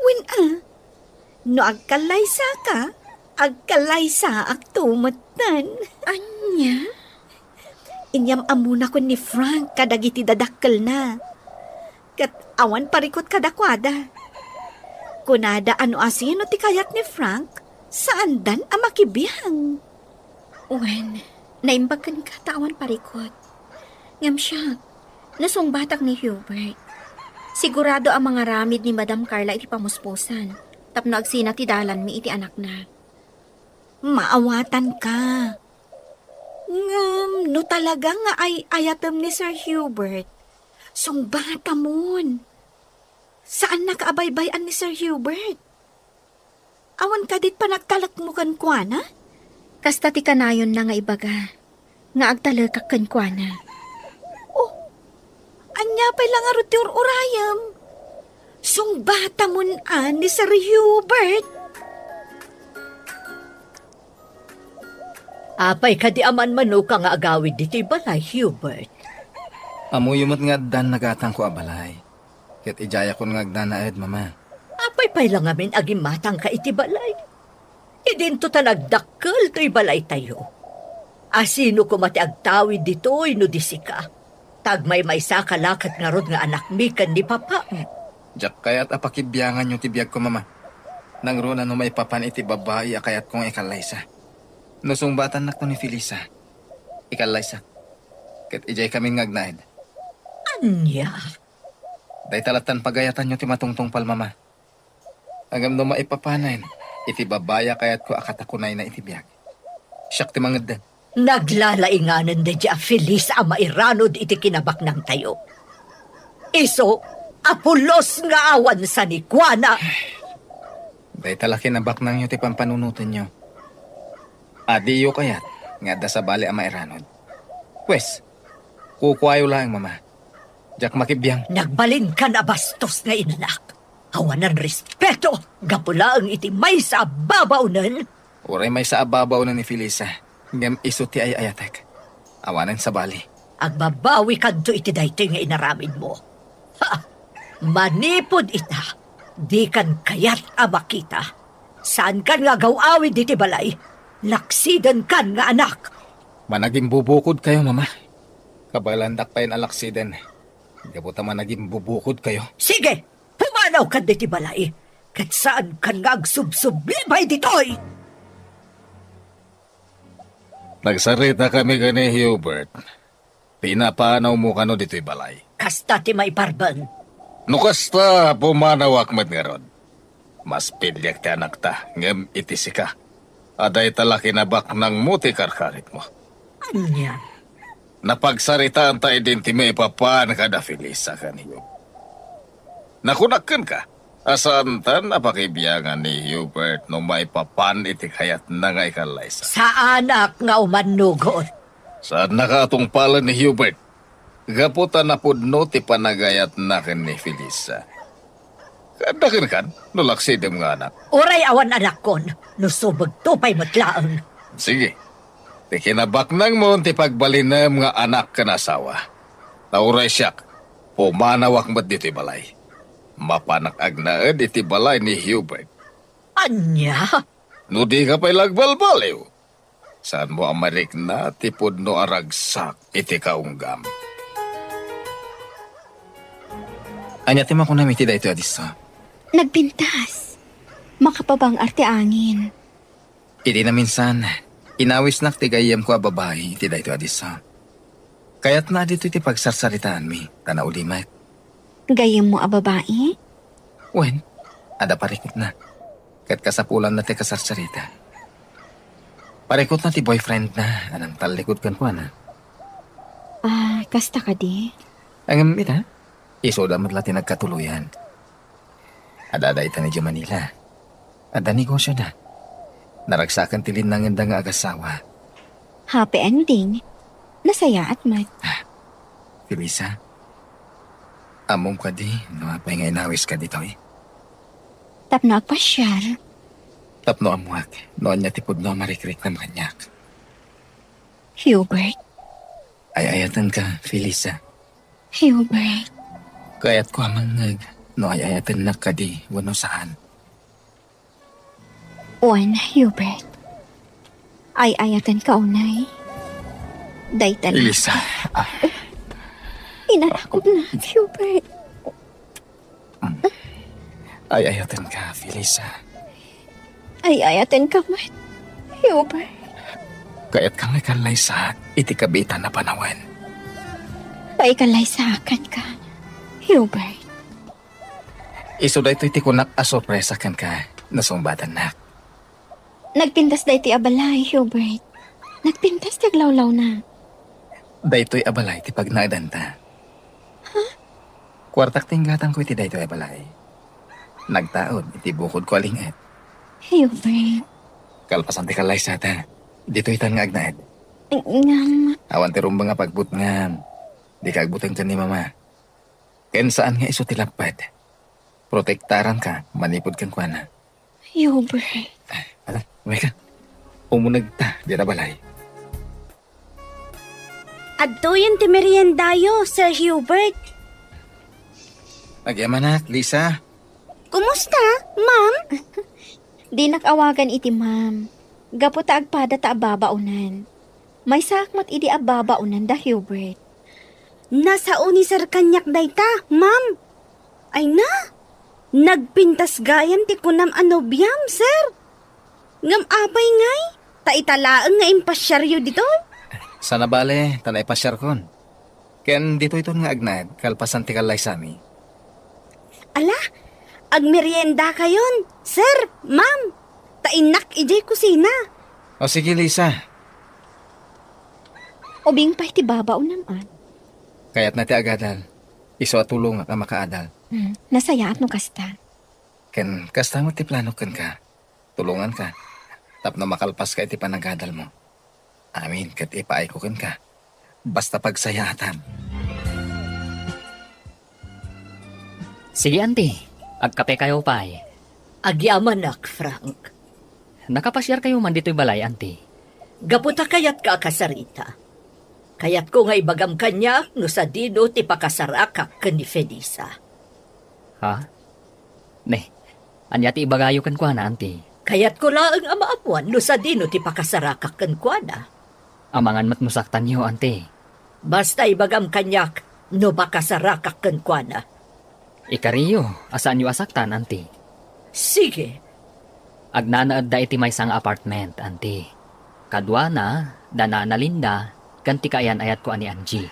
Wen, a. No agkallaysaka, agkallaysaakto metten. Ania? Inyam-ammona ken ni Frank kadagiti dadakkelna. Ket awan parikut kadakuada. Kunada a no asino ti kayat ni Frank, saandan a makibiang. Wen, naimbag kenka ta awan parikut. Ngem siak, no sungbatak ni Hubert, sigurado a mangaramid ni Madam Carla iti pamuspusan tapno agsina ti dalanmi iti anakna. Maawatanka. Ngem no talaga nga ay-ayatem ni Sir Hubert, sungbatamon. Saannaka a baybay-an ni Sir Hubert. Awan kadi ti panagtalekmo kenkuana? Kasta ti kanayonna nga ibaga nga agtalekak kenkuana. Oh, ania pay la ngarud ti ur-urayem? Sungbatamon a ni Sir Hubert. Apay kadi a manmanoka nga agawid ditoy balay, Hubert? Ammoyo met nga addan nagatangko a balay. Ket idiayakon nga agnanaed, Mama. Apay pay la ngamin a gimmatangka iti balay? Idinto ta nagdakkel toy balaytayo. Asino koma ti agtawid ditoy no di sika? Ta agmaymaysaka la ket ngarud nga anakmi ken ni papam. Diak kayat a pakibianganyo ti biagko, Mama. Nangruna no maipapan iti babai a kayatko nga ikallaysa. No sungbatannakto ni Felisa, ikallaysak. Ket idiaykami nga agnaed. Ania? Dayta lattan pagayatanyo ti matungtungpal, Mama. Ngem no maipapanen iti babai a kayatko a katakunayna iti biag, siak ti mangeddeng. Naglalainganen daydiay a Felisa a mairanod iti kinabaknangtayo. Isu a pulos nga awan sanikuana. Dayta la kinabaknangyo ti pampanunotenyo. A diyo kayat nga adda sabali a mairanod. Pues, kukuayo laeng, Mama. Diak makibiang. Nagbalinkan a bastos nga innak. Awanan respeto, gapu laeng iti maysa a babaonen. Uray maysa a babaonen ni Felisa, ngem isu ti ay-ayatek. Awanen sabali. Agbabawikanto iti daytoy nga inaramidmo. Ha! Manipud ita, dikan kayat a makita. Saankan nga agaw-awid iti balay. Laksidenkan nga anak. Managimbubukodkayo, Mama. Kabaelandak payen a laksiden. Gapu ta managimbubukodkayo. Sige! Pumanawkan ditoy balay. Ket saankan nga agsubsublibay ditoy! Nagsaritakami ken ni Hubert. Pinapanawmo kano ditoy balay? Kasta ti maiparben. No kasta, pumanawak met ngarud. Mas piliek ti anakta, ngem iti sika, a dayta la kinabaknangmo ti karkaritmo. Ania? Napagsaritaanta idin ti maipapan kada Felisa ken Hubert. Nakunak kenka, a saantan a pakibiangan ni Hubert no maipapan iti kayatna nga ikallaysa. Saanak nga umannugot. Saannaka a tungpalen ni Hubert, gapu ta napudno ti panagayatna ken ni Felisa. Adda kenkan, no laksidem nga anak. Uray awan anakkon, no subegto pay met laeng. Sige. Ti kinabaknangmo ti pagbalinem nga anak ken asawa. Ta uray siak, pumanawak met ditoy balay. Mapanak agnaed iti balay ni Hubert. Ania? No dika pay la agbalbaliw, saanmo a marikna ti pudno a ragsak iti kaunggam. Ania ti makunam iti daytoy a disso? Nagpintas. Makapabang-ar ti angin. Iti naminsan, inawisnak ti gayyemko a babai iti daytoy a disso. Kayatna a ditoy ti pagsarsaritaanmi, ta naulimek. Gayyemmo a babai? Wen, adda parikutna. Ket kasapulanna ti kasarsarita. Parikutna ti boyfriendna a nangtallikud kenkuana. Ah, kasta kadi? Ngem ita, isuda met la ti nagkatuloyan. Adda dayta idiay Manila. Adda negosyoda. Naragsaken ti linnangenda nga agasawa. Happy ending. Nasayaat met. Ah, Felisa, ammom kadi no apay nga inawiska ditoy? Tapno agpasiar. Tapno ammuak no ania ti pudno a marikriknam kaniak. Hubert. Ay-ayatenka, Felisa. Hubert. Kayatko a mangngeg no ay-ayatennak kadi wenno saan. Wen, Hubert. Ay-ayatenka unay. Dayta la. Felisa. Ah. Inarakop na, Hubert. Ay-ayatenka, Felisa. Ay-ayatenka met, Hubert. Kayatka nga ikallaysaak iti kabiitan a panawen. Paikallaysaak kenka, Hubert. Isu daytoy ti kunak a sorpresa kenka, nasungbatannak. Nagpintas daytoy a balay, Hubert. Nagpintas ti aglawlawna. Daytoy a balay ti pagnaedanta. Ha? Kuartak ti inggatangko iti daytoy a balay. Nagtaud iti bukodko a ling-et. Hubert. Kalpasan ti kallaysata, ditoytan nga agnaed. Ngem. Awan ti rumbeng a pagbutngam. Dika agbuteng ken ni Mama. Ken saan nga isu ti lapped. Protektaranka manipud kenkuana. Hubert. Ala, umayka. Umunegta diay balay. Adtoyen ti meriendayo, Sir Hubert. Agyamanak, Lisa. Kumusta, ma'am? Dinak awagan iti ma'am. Gapu ta agpada ta a babaonan. Maysaak met idi a babaonan da Hubert. Nasao ni Sir kaniak dayta, ma'am. Ay na, nagpintas gayam ti kunam a nobiam, Sir. Ngem apay ngay? Ta ita laeng nga impasiaryo ditoy? Sana bale, ta naipasiarkon. Ken ditoyton nga agnaed, kalpasan ti kallaysami. Ala, agmeriendakayon, Sir, Ma'am. Ta innak idiay kusina. O sige, Lisa. Ubing pay ti babaonam, a. Kayatna ti agadal. Isu a tulongak a makaadal. Hmm, nasayaat no kasta. Ken kasta met ti planok kenka. Tulonganka tapno makalpaska iti panagadalmo. Amin ket ipaayko kenka. Basta pagsayaatam. Sige, Auntie. Agkapekayo pay. Agyamanak, Frank. Nakapasiarkayo man ditoy balay, Auntie? Gapu ta kayatka a kasarita. Kayatko nga ibagam kaniak no sadino ti pakasarakak ken ni Felisa. Ha? Ne, ania ti ibagayo kenkuana, Auntie? Kayatko laeng a maammuan no sadino ti pakasarakak kenkuana. Amangan met no saktanyo, Auntie. Basta ibagam kaniak no makasarakak kenkuana. Ikariyo a saanyo a saktan, Auntie. Sige. Agnanaedda iti maysa nga apartment, Auntie. Kaduana, da Nana Linda, ken ti kaayan-ayatko a ni Angie.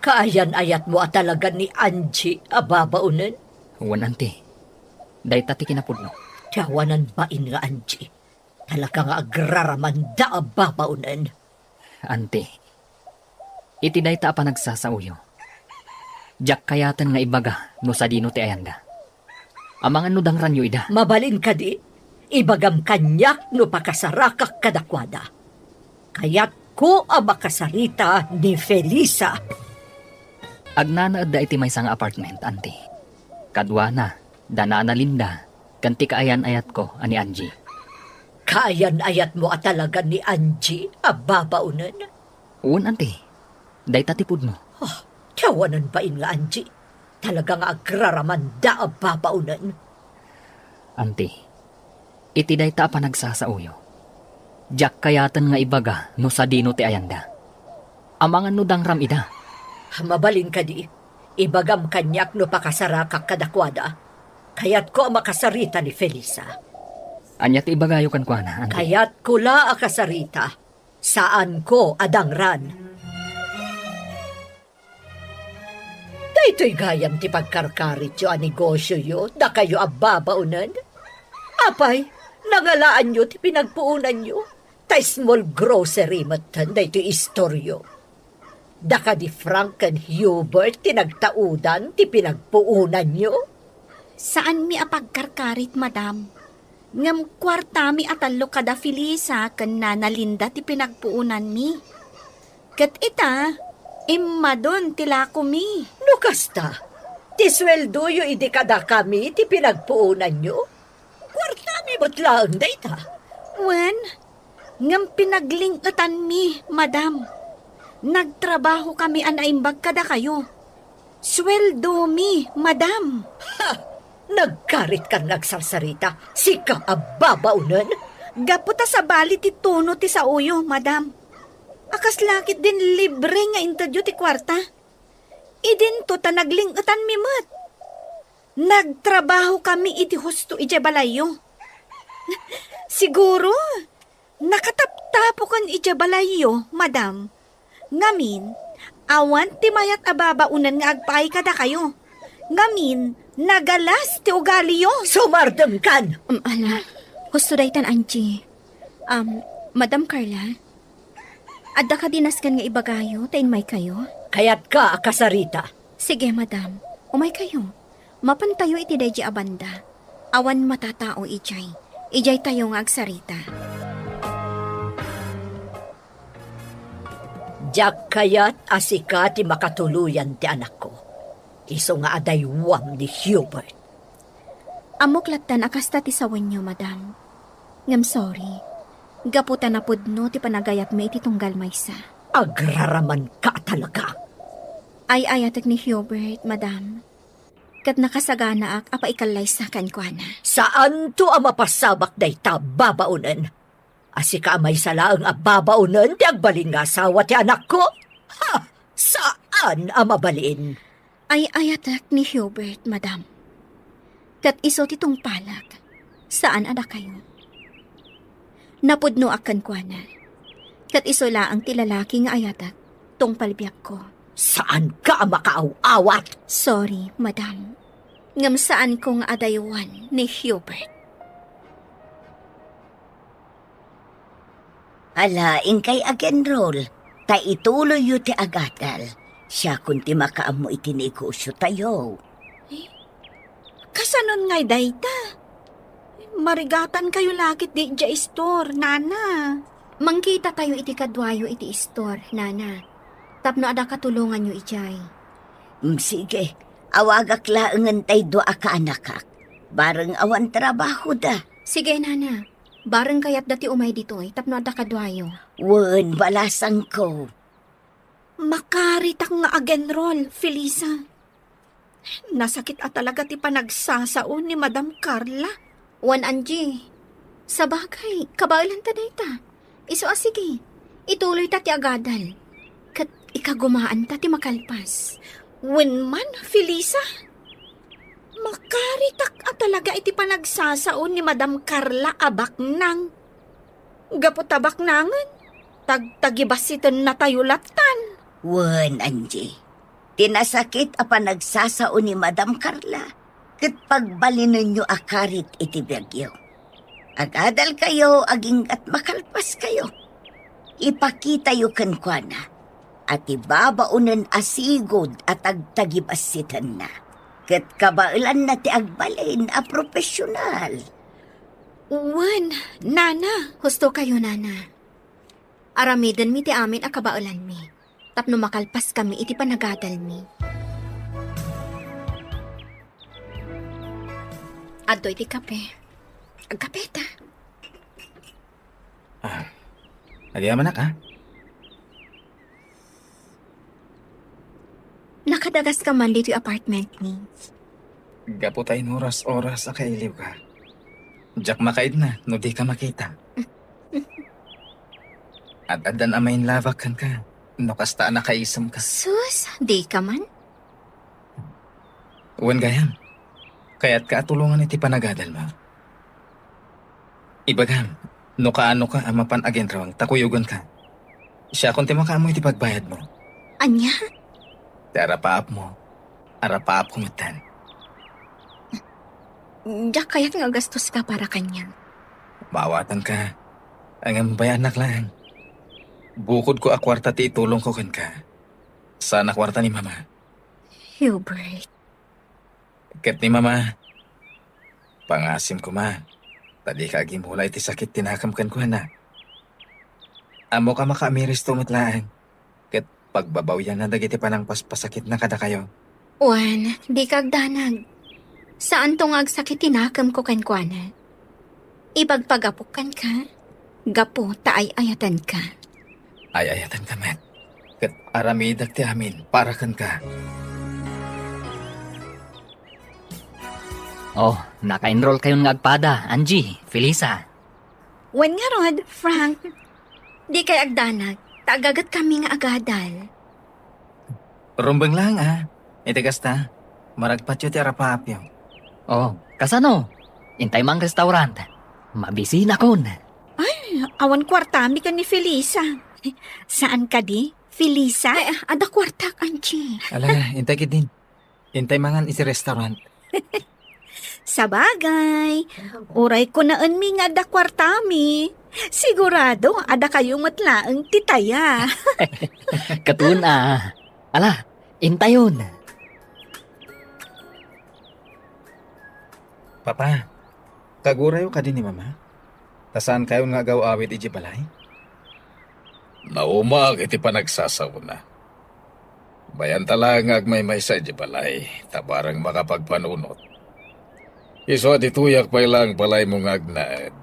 Kaayan-ayatmo a talaga ni Angie a babaonen? Wen, Auntie. Dayta ti kinapudno. Ti awanan bain nga Angie. Talaga nga agraramanda a babaonen. Auntie, iti dayta a panagsasaoyo, diak kayaten nga ibaga no sadino ti ayanda. Amangan no dangranyo ida. Mabalin kadi, ibagam kaniak no pakasarakak kadakuada. Kayatko a makasarita ni Felisa. Agnanaedda iti maysa nga apartment, Auntie. Kaduana, da Nana Linda, ken ti kaayan-ayatko a ni Angie. Kaayan-ayatmo a talaga ni Angie a babaonen? Wen, Auntie. Dayta ti pudno. Ah, ti awanan bain nga Angie. Talaga nga agraramanda a babaonen. Auntie, iti dayta a panagsasaoyo, diak kayaten nga ibaga no sadino ti ayanda. Amangan no dangram ida. Mabalin kadi, ibagam kaniak no pakasarakak kadakuada. Kayatko a makasarita ni Felisa. Ania ti ibagayo kenkuana, Auntie? Kayatko la a kasarita. Saanko a dangran. Daytoy gayam ti pagkarkarityo a negosioyo, dakayo a babaonen? Apay, nangalaanyo ti pinagpuonanyo? Ta small grocery metten daytoy istoryo. Da kadi Frank ken Hubert ti nagtaudan ti pinagpuonanyo? Saanmi a pagkarkarit, madam. Ngem kuartami a tallo kada Felisa ken Nana Linda ti pinagpuonanmi. Ket ita, immadon ti lakomi. No kasta, ti sueldoyo idi kadakami ti pinagpuonanyo? Kuartami met laeng dayta. Wen, ngem pinagling-etanmi, madam. Nagtrabahokami a naimbag kadakayo. Sueldomi, madam. Ha! Nagkaritkan nga agsarsarita, sika a babaonen? Gapu ta sabali ti tono ti saoyo, madam. A kasla ketdin libre nga intedyo ti kuarta. Idinto ta nagling-etanmi met. Nagtrabahokami iti husto idiay balayyo. Siguro, nakataptapoken idiay balayyo, madam. Ngamin, awan ti mayat a babaonen nga agpaay kadakayo. Ngamin, nagalas ti ugaliyo. Sumardengkan! Um, ala, husto daytan, Angie. Um, Madam Carla, adda kadi nasken nga ibagayo ta inmaykayo? Kayatka a kasarita. Sige, madam. Umaykayo. Mapantayo iti daydi a banda. Awan matatao idiay. Idiaytayo nga agsarita. Diak kayat a sika ti makatuloyan ti anakko. Isu nga adaywam ni Hubert. Ammok lattan a kasta ti sawenyo, madam. Ngem sorry. Gapu ta napudno ti panagayatmi iti tunggal maysa. Agraramanka talaga. Ay-ayatek ni Hubert, madam. Ket nakasaganaak a paikallaysa kenkuana. Saanto a mapasabak dayta, babaonen. A sika a maysa laeng a babaonen ti agbalin nga asawa ti anakko? Ha! Saan a mabalin. Ay-ayatek ni Hubert, madam. Ket isu ti tungpalek, saan a dakayo. Napudnoak kenkuana. Ket isu laeng ti lalaki nga ayatek, tungpal biagko. Saanka a makaaw-awat! Sorry, madam. Ngem saanko nga adaywan ni Hubert. Ala, inkay ag-enroll, ta ituloyyo ti agadal. Siakon ti makaammo iti negosyotayo. Eh, kasanon ngay dayta? Marigatankayo la ketdi idiay store, nana. Mangkitatayo iti kaduayo iti store, nana. Tapno adda katulonganyo idiay. Mm, sige, awagak laengen tay dua a kaanakak. Bareng awan trabahoda. Sige, Nana. Bareng kayatda ti umay ditoy tapno adda kaduayo. Wen, balasangko. Makaritak nga ag-enroll, Felisa. Nasakit a talaga ti panagsasao ni Madam Carla. Wen, Angie. Sabagay, kabaelanta dayta. Isu a sige, ituloyta ti agadal. Ket ikagumaanta ti makalpas. Wen man, Felisa. Makaritak a talaga iti panagsasao ni Madam Carla a baknang. Gapu ta baknangen, tagtagibassitennatayo lattan. Wen, Angie, ti nasakit a panagsasao ni Madam Carla, ket pagbalinenyo a karit iti biagyo. Agadalkayo aginggat makalpaskayo. Ipakitayo kenkuana a ti babaonen a sigud a tagtagibassitenna, ket kabaelanna ti agbalin a profesional. Wen, Nana. Husto kayo, Nana. Aramidenmi ti amin a kabaelanmi tapno makalpaskami iti panagadalmi. Adtoy ti kape. Agkape ta. Ah, agyamanak, ha? Nakadagaska man ditoy apartment mi. Gapu ta inuras-oras a kailiwka, diak makaidna no dika makita. Ad-addan a mainlabak kenka no kasta a nakaisemka. Sus, dika man. Wen gayam, kayatka a tulongan iti panagadalmo. Ibagam, no kaanoka a mapan aginrawang ta kuyogenka. Siakon ti makaammo iti pagbayadmo. Ania? Ti arapaapmo, arapaapko metten. Diak kayat nga agastoska para kaniak. Maawatanka, ngem bay-annak laeng. Bukodko a kuarta ti itulongko kenka. Saan a kuarta ni Mama. Hubert. Ket ni Mama, pangasim koma, ta dika agimula iti sakit ti nakem kenkuana. Ammok a makaamiristo met laeng, ket pagbabawianna dagiti panangpaspasakitna kadakayo. Wen, dika agdanag. Saanto nga agsakit ti nakemko kenkuana. Ipagpagapok kenka, gapu ta ay-ayatenka. Ay-ayatenka met, ket aramidek ti amin para kenka. Oh, naka-enroll kayon nga agpada, Angie, Felisa. Wen ngarud, Frank. Dikay agdanag, ta agagetkami nga agadal. Rumbeng laeng, a. Iti kasta, maragpatyo ti arapaapyo. Oh, kasano? Intay man restaurant. Mabisinakon. Ay, awan kuartami ken ni Felisa. Saan kadi, Felisa? Ay, adda kuartak, Angie. Ala, intay ketdin. Intay mangan iti restaurant. Sabagay, uray kunaenmi nga adda kuartami, sigurado a dakayo met laeng ti taya. Katon a. Ala, intayon. Papa, kagurayo kadi ni Mama? Ta saankayon nga agaw-awid idiay balay? Naumaak iti panagsasaona. Bayanta laeng nga agmaymaysa idiay balay, ta bareng makapagpanunot. Isu a ditoyak pay laeng balaymo nga agnaed.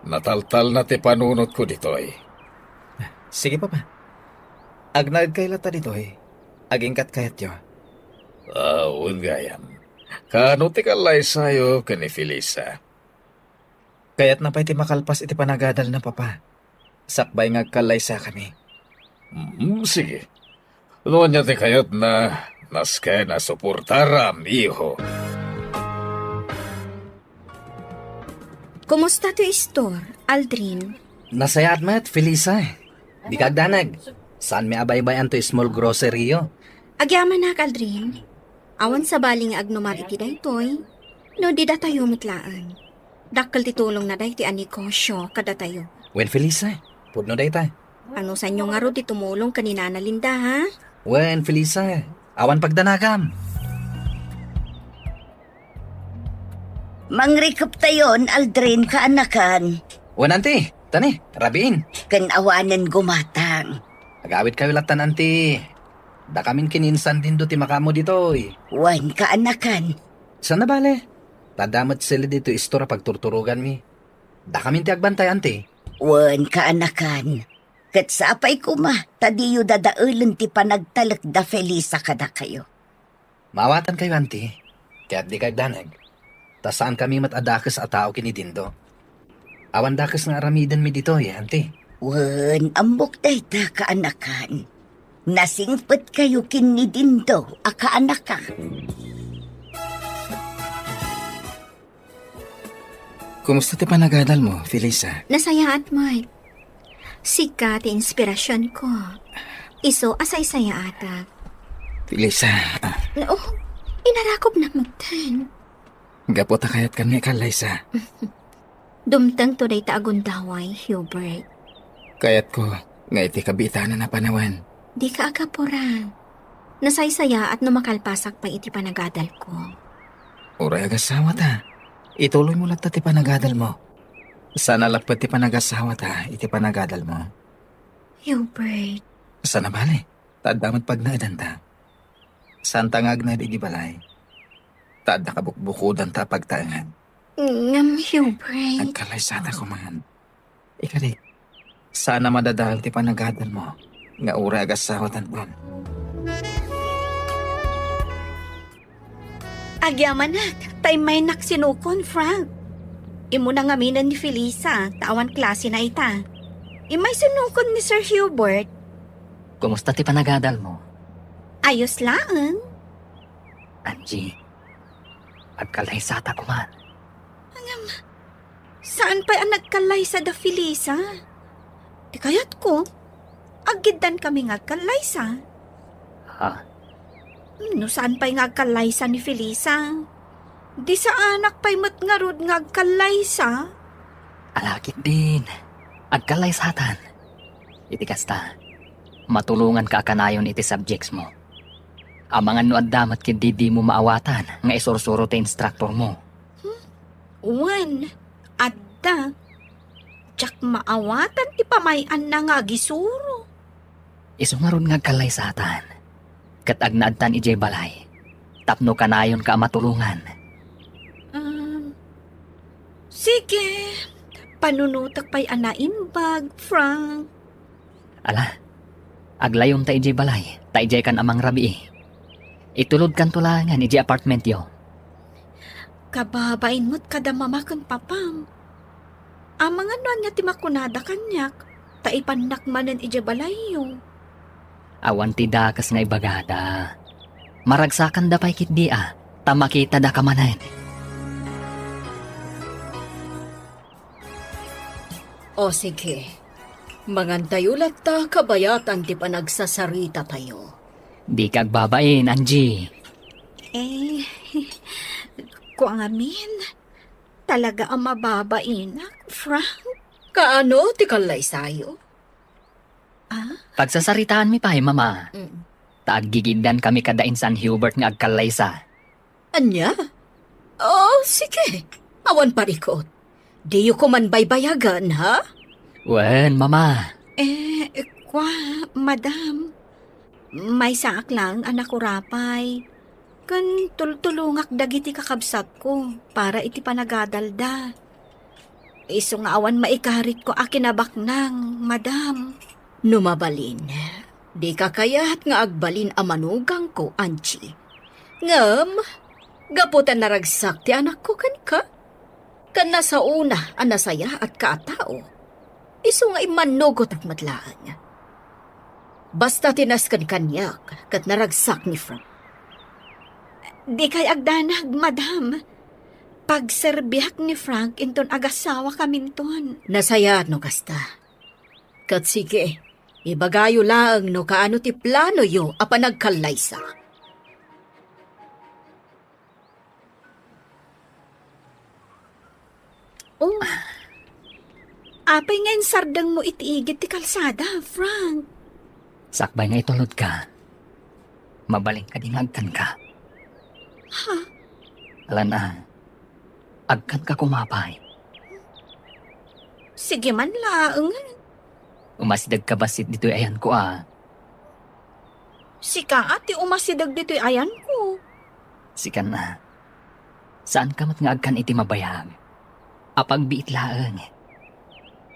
Nataltalna ti panunotko ditoy. Sige, Papa. Agnaedkay latta ditoy. Agingkat kayatyo. Ah, wen gayam. Kaano ti kallaysayo ken ni Felisa? Kayatna pay ti makalpas iti panagadalna, Papa. Sakbay nga agkallaysakami. Mm, sige. No ania ti kayatna, nasken a suportaram, iho. Kumusta ti istor, Aldrin? Nasayaat met, Felisa. Dika agdanag. Saanmi a baybay-an toy small grocery-yo. Agyamanak, Aldrin. Awan sabali nga agnumar iti daytoy, no di datayo met laeng. Dakkel ti tulongna daytoy a negosyo kadatayo. Wen, Felisa, pudno dayta. Anusanyo ngarud ti tumulong ken ni Nana Linda, ha? Wen, Felisa, awan pagdanagam. Mangrikeptayon, Aldrin, kaanakan. Wen, anti, tani, rabiin. Ken awanen gumatang. Agawidkayo lattan, anti. Dakamin ken ni Insan Dindo ti makaammo ditoy. Wen, kaanakan. Saan a bale? Ta adda met sili ditoy istor a pagturturoganmi. Dakamin ti agbantay, Auntie. Wen, kaanakan. Ket sapay koma, ta diyo dadaelen ti panagtalek da Felisa kadakayo. Maawatankayo, Auntie. Ket dika agdanag. Ta saankami met a dakes a tao ken ni Dindo. Awan dakes nga aramidenmi ditoy, Auntie. Wen, ammok dayta, kaanakan. Nasingpetkayo ken ni Dindo a kaanakan. Kumusta ti panagadalmo, Felisa? Nasayaat, Mike. Sika ti inspirasionko. Isu a saysayaatak. Felisa, ah. Oh, inarakop na magtan. Gapu ta kayatkan nga ikallaysa. Dumtengto dayta a gundaway, Hubert. Kayatko nga iti kabiitanan a panawen. Dika agapura. Nasaysayaat no makalpasak pay iti panagadalko. Uray agasawata. Ituloymo latta ti panagadalmo. Saan a lapped ti panagasawata iti panagadalmo. Hubert. Saan a bale, ta adda met pagnaedanta. Saanta nga agnaed iti balay. Ta adda kabukbukodanta a pagtaengan. Ngem, Hubert. Agkallaysata koman. Ikari, saan a madadael ti panagadalmo nga uray agasawatanton. Agyamanak, ta immaynak sinukon, Frank. Immuna ngaminen ni Felisa, ta awan klasena ita. Immay sinukon ni Sir Hubert. Kumusta ti panagadalmo? Ayos laeng. Angie, agkallaysata koman. Ngem, saan pay a nagkallaysa da Felisa? Ti kayatko, aggiddan kami nga agkallaysa. Ha? No saan pay nga agkallaysa ni Felisa, di saanak pay met ngarud nga agkallaysa? Alakit din, agkallaysatan. Iti kasta, matulonganka a kanayon iti subjectsmo. Amangan no adda met ket dimo maawatan nga isursuro ti instructormo. Hmm? Wen, adda. Diak maawatan ti pamay-anna nga agisuro. Isu ngarud nga agkallaysatan, ket agnaedtan idiay balay, tapno kanayonka a matulongan. Um, sige, panunotek pay a naimbag, Frank. Ala, aglayonta idiay balay, ta idiaykan a mangrabii. Itulodkanto laengen idiay apartmentyo. Kababain met kada mama ken papam. Amangan no ania ti makunada kaniak, ta ipannak manen idiay balayyo. Awan ti dakes nga ibagada. Maragsakanda pay ketdi a, ta makitadaka manen. O sige, mangantayo latta kabayatan ti panagsasaritatayo. Dika agbabain, Angie. Eh, kua ngamin, talaga a mababainak, Frank. Kaano ti kallaysayo? Ah? Pagsasaritaanmi pay, Mama. Mm. Ta aggigiddan kami kada insan Hubert nga agkallaysa. Ania? Oh, sige. Awan parikot. Diyo koman baybayagan, ha? Wen, Mama. Eh, kua, Madam. Maysaak laeng a nakurapay. Ken tultulongak dagiti kakabsatko para iti panagadalda. Isu nga awan maikaritko a kinabaknang, Madam. No mabalin, dika kayat nga agbalin a manugangko, Angie. Ngem, gapu ta naragsak ti anakko kenka, ken nasaona a nasayaatka a tao, isu nga immannugotak met laeng. Basta ti nasken kaniak ket naragsak ni Frank. Dikay agdanag, Madam. Pagserbiak ni Frank inton agasawakaminton. Nasayaat no kasta. Ket sige, ibagayo laeng no kaano ti planoyo a panagkallaysa. Oh. Apay nga insardengmo iti igid ti kalsada, Frank? Sakbay nga itulodka, mabalin kadi nga agkanka? Ha? Alan a, agkanka koma pay. Sige man laeng. Umasidegka bassit ditoy ayanko a. Sika a ti umasideg ditoy ayanko. Sikan a. Saanka met nga agkan iti mabayag. Apagbiit laeng.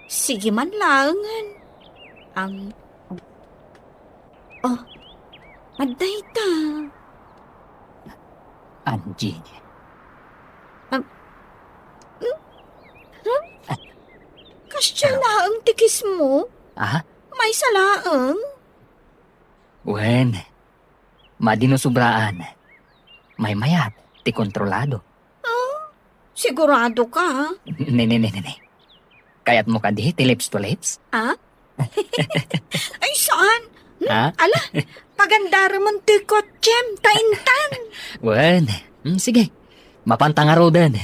Sige man laengen. Ang, oh, adda ita. Angie. Am-, hmm? Hmm? Kasdiay laeng ti kiss mo? Ah? Maysa laeng? Wen, madi no sobraan. Maymayat ti kontrolado. Ah, sigurado ka? Ne, ne, ne, ne, ne. Kayatmo kadi ti lips to lips? Ah? Ay, saan? Hmm? Ha? Ala, pagandarem ti kotsem, ta intan. Wen, hmm, sige. Mapanta ngaruden.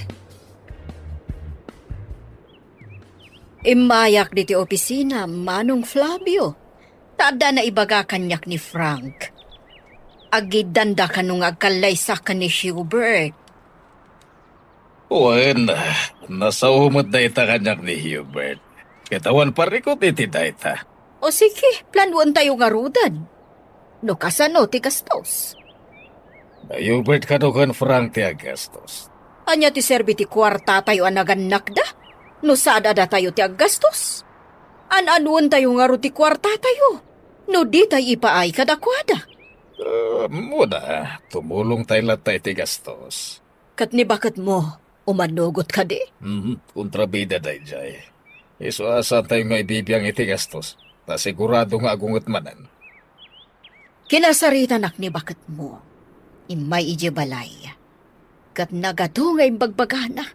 Immayak ditoy opisina, Manong Flavio. Ta adda naibaga kaniak ni Frank. Agiddanda kano nga agkallaysa ken ni Hubert. Wen, nasao met dayta kaniak ni Hubert. Ket awan parikut iti dayta. O sige, planuentayo ngaruden. No kasano ti gastos? Ni Hubert kano ken Frank ti aggastos. Ania ti serbi ti kuartatayo a nagannakda? No saad a datayo ti aggastos? An-anuentayo ngarud ti kuartatayo? No ditay ipaay kadakuada? Ah, muna, tumulongtay latta iti gastos. Ket ni baketmo, umanugot kadi? Mhm, kontrabida daydiay. Isu a saantayo nga ibibiang iti gastos, ta sigurado nga agunget manen. Kinasaritanak ni baketmo. Immay idiay balay. Ket nagadu nga imbagbagana.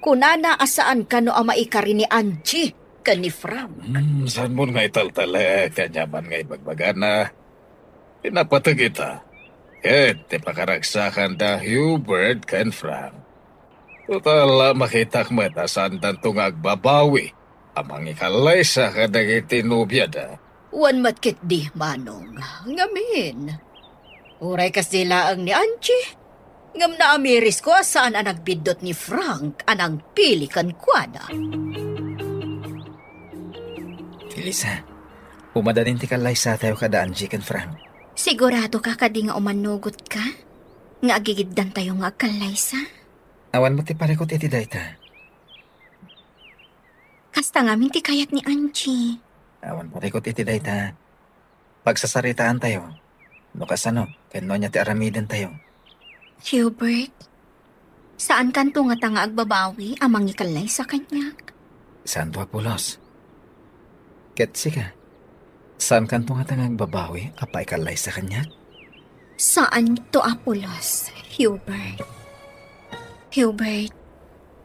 Kunana a saan kano a maikari ni Angie ken ni Frank. Hmm, saanmon nga italtalek, aniaman nga ibagbagana. Pinapateg ita. Ket ti pakaragsakan da Hubert ken Frank. Total, makitak met a saandanto nga agbabawi a mangikallaysa kadagiti nobiada. Wen met ketdi, Manong. Ngamin, uray kasdi laeng ni Angie, ngem naamirisko a saan a nagbiddut ni Frank a nangpili kenkuana. Felisa, umadanin ti kallaysatayo kada Angie ken Frank. Sigurado ka kadi nga umanugot ka? Nga agigiddantayo nga agkallaysa? Awan met ti parikut iti dayta. Kasta ngamin ti kayat ni Angie. Awan parikut iti dayta. Pagsasaritaantayo. No kasano, ken no ania ti aramidentayo. Hubert, saankanto ngata nga agbabawi a mangikallaysa kaniak? Saanto a pulos. Ket sika, saankanto ngata nga agbabawi a paikallaysa kaniak? Saanto a pulos, Hubert. Hubert,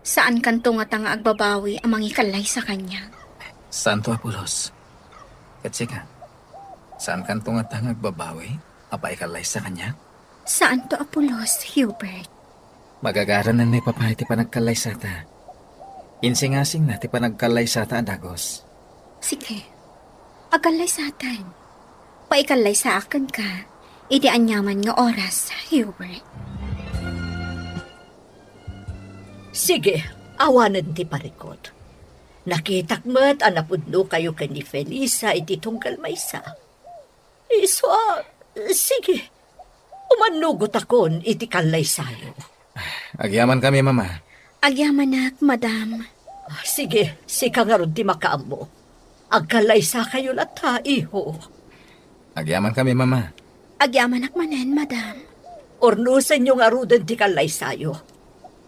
saankanto ngata nga agbabawi a mangikallaysa kaniak? Saanto a pulos. Ket sika, saankanto ngata nga agbabawi a paikallaysa kaniak? Saanto a pulos, Hubert. Magagaranen ni Papa iti panagkallaysata. Insingasingna ti panagkallaysata a dagus. Sige. Agkallaysatan. Paikallaysaakenka iti aniaman nga oras, Hubert. Sige, awanen ti parikut. Nakitak met a napudnokayo ken ni Felisa iti tunggal maysa. Isu a, sige, umanugotakon iti kallaysayo. Agyamankami, Mama. Agyamanak, Madam. Sige, sika ngarud ti makaammo. Agkallaysakayo latta, iho. Agyamankami, Mama. Agyamanak manen, Madam. Urnosenyo ngaruden ti kallaysayo.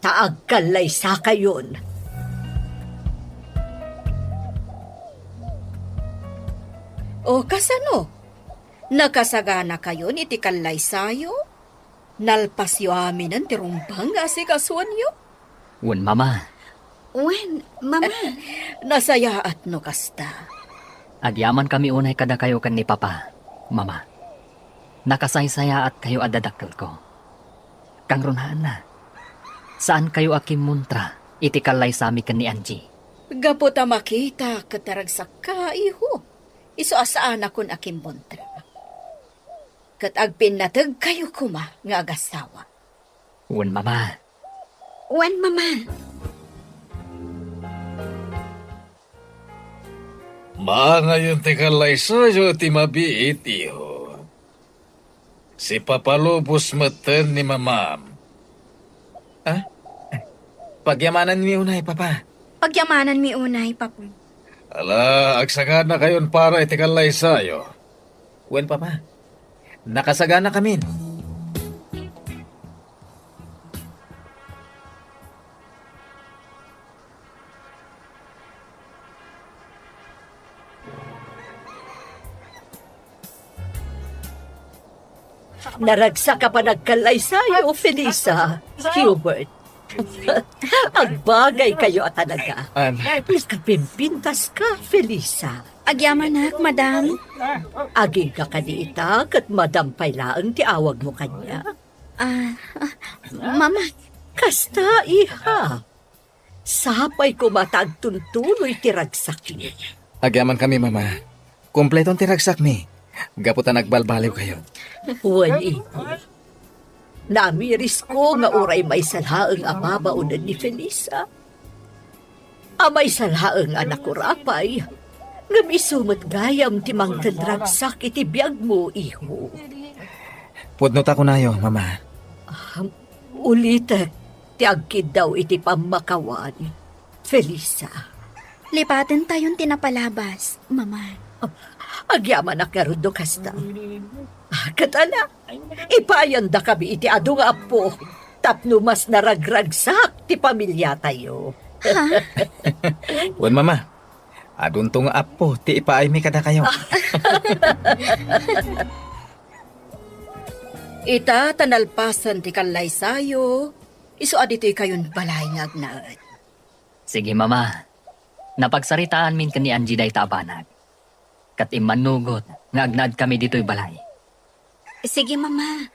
Ta agkallaysakayon. O, kasano? Nakasaganakayon iti kallaysayo? Nalpasyo aminen ti rumbeng nga asikasuenyo? Wen, Mama. Wen, Mama. Nasayaat no kasta. Agyamankami unay kadakayo ken ni Papa, Mama. Nakasaysayaatkayo a dadakkelko. Kangrunaanna, saankayo a kimmuntra iti kallaysami ken ni Angie. Gapu ta makitak ket naragsakka, iho, isu a saanakon a kimmuntra. Ket agpinnategkayo koma nga agasawa. Wen, Mama. Wen, Mama. Maangayon ti kallaysayo ti mabiit, iho. Sipapalubos metten ni Mamam. Ah? Pagyamananmi unay, Papa. Pagyamananmi unay, Papa. Ala, agsaganakayon para iti kallaysayo. Wen, Papa. Nakasaganakamin. Naragsak a panagkallaysayo, Felisa, Hubert. Agbagaykayo a talaga. Am. Nakapimpintaska, Felisa. Agyamanak, madam. Agingga kadi ita, ket madam pay laeng ti awagmo kaniak. Ah, mama. Kasta, iha. Sapay koma ta agtuntuloy ti ragsakmi. Agyamankami, Mama. Kompleton ti ragsakmi. Gapu ta nagbalbaliwkayo. Wen, iha. Namirisko nga uray maysa laeng a babaonen ni Felisa. A maysa laeng a nakurapay. Ngem isu met gayam ti mangted ragsak iti biagmo, iho. Pudno ta kunayo, Mama. Ah, ulitek ti agkiddaw iti pammakawan, Felisa. Lipatentayon ti napalabas, Mama. Agyamanak ngarud no kasta. Ah, ket ala, ipaayandakami iti adu nga appo tapno mas naragragsak ti pamiliatayo. Ha? Wen, Mama, adunto nga appo ti ipaaymi kadakayo. Ita ta nalpasen ti kallaysayo, isu a ditoykayon balay nga agnaed. Sige, Mama. Napagsaritaanmin ken ni Angie dayta a banag. Ket immannugot nga agnaedkami ditoy balay. Sige, Mama.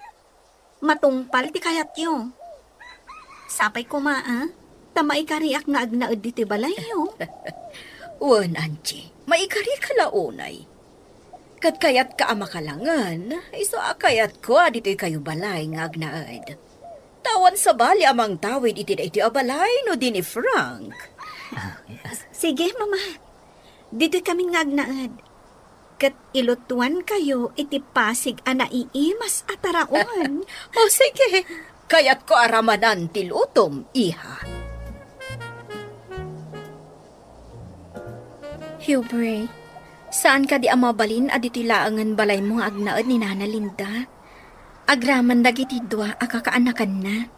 Matungpal ti kayatyo. Sapay koma, a, ta maikariak nga agnaed ditoy balayyo. Wen, Angie, maikarika la unay. Ket kayatka a makalangen, isu a kayatko a ditoykayo balay nga agnaed. Ta awan sabali a mangtawid iti daytoy a balay no di ni Frank. Sige, Mama. Ditoykamin nga agnaed. Ket ilutuankayo iti pasig a naiimas a taraon. O, sige. Kayatko a ramanan ti lutom, iha. Hubert, saan kadi a mabalin a ditoy laengen balaymo nga agnaed ni Nana Linda? Agraman dagiti dua a kakaanakanna.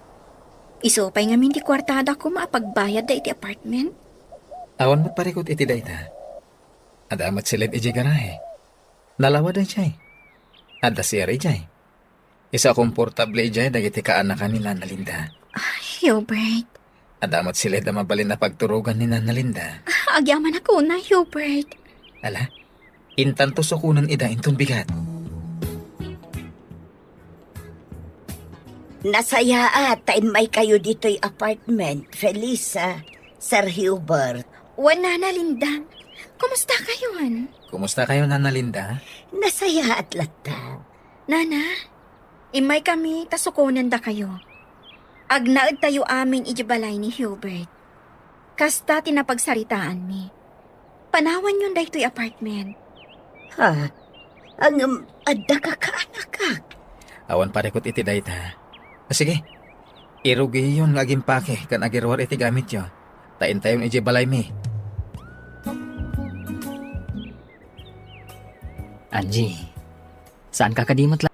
Isu pay ngamin ti kuartada koma a pagbayadda iti apartment? Awan met parikut iti dayta. Adda met siled idiay garahe. Nalawa daydiay. Adda C R idiay. Isu a komportable idiay dagiti kaanakan ni Nana Linda. Ay, Hubert. Adda met siled a mabalin a pagturogan ni Nana Linda. Ah, agyamanak unay, Hubert. Ala, intanto sukonen ida inton bigat. Nasayaat ta immaykayo ditoy apartment, Felisa, Sir Hubert. Wen, Nana Linda. Kumustakayon? Kumustakayo, Nana Linda? Nasayaat latta. Nana, immaykami ta sukonendakayo. Agnaedtayo amin idiay balay ni Hubert. Kasta ti napagsaritaanmi. Panawanyon daytoy apartment. Ha? Ngem adda kakaanakak? Awan parikut iti dayta. Sige, irugiyon nga agimpake ken agiruar iti gamityo. Ta intayon idiay balaymi. Angie, saan ka kadi met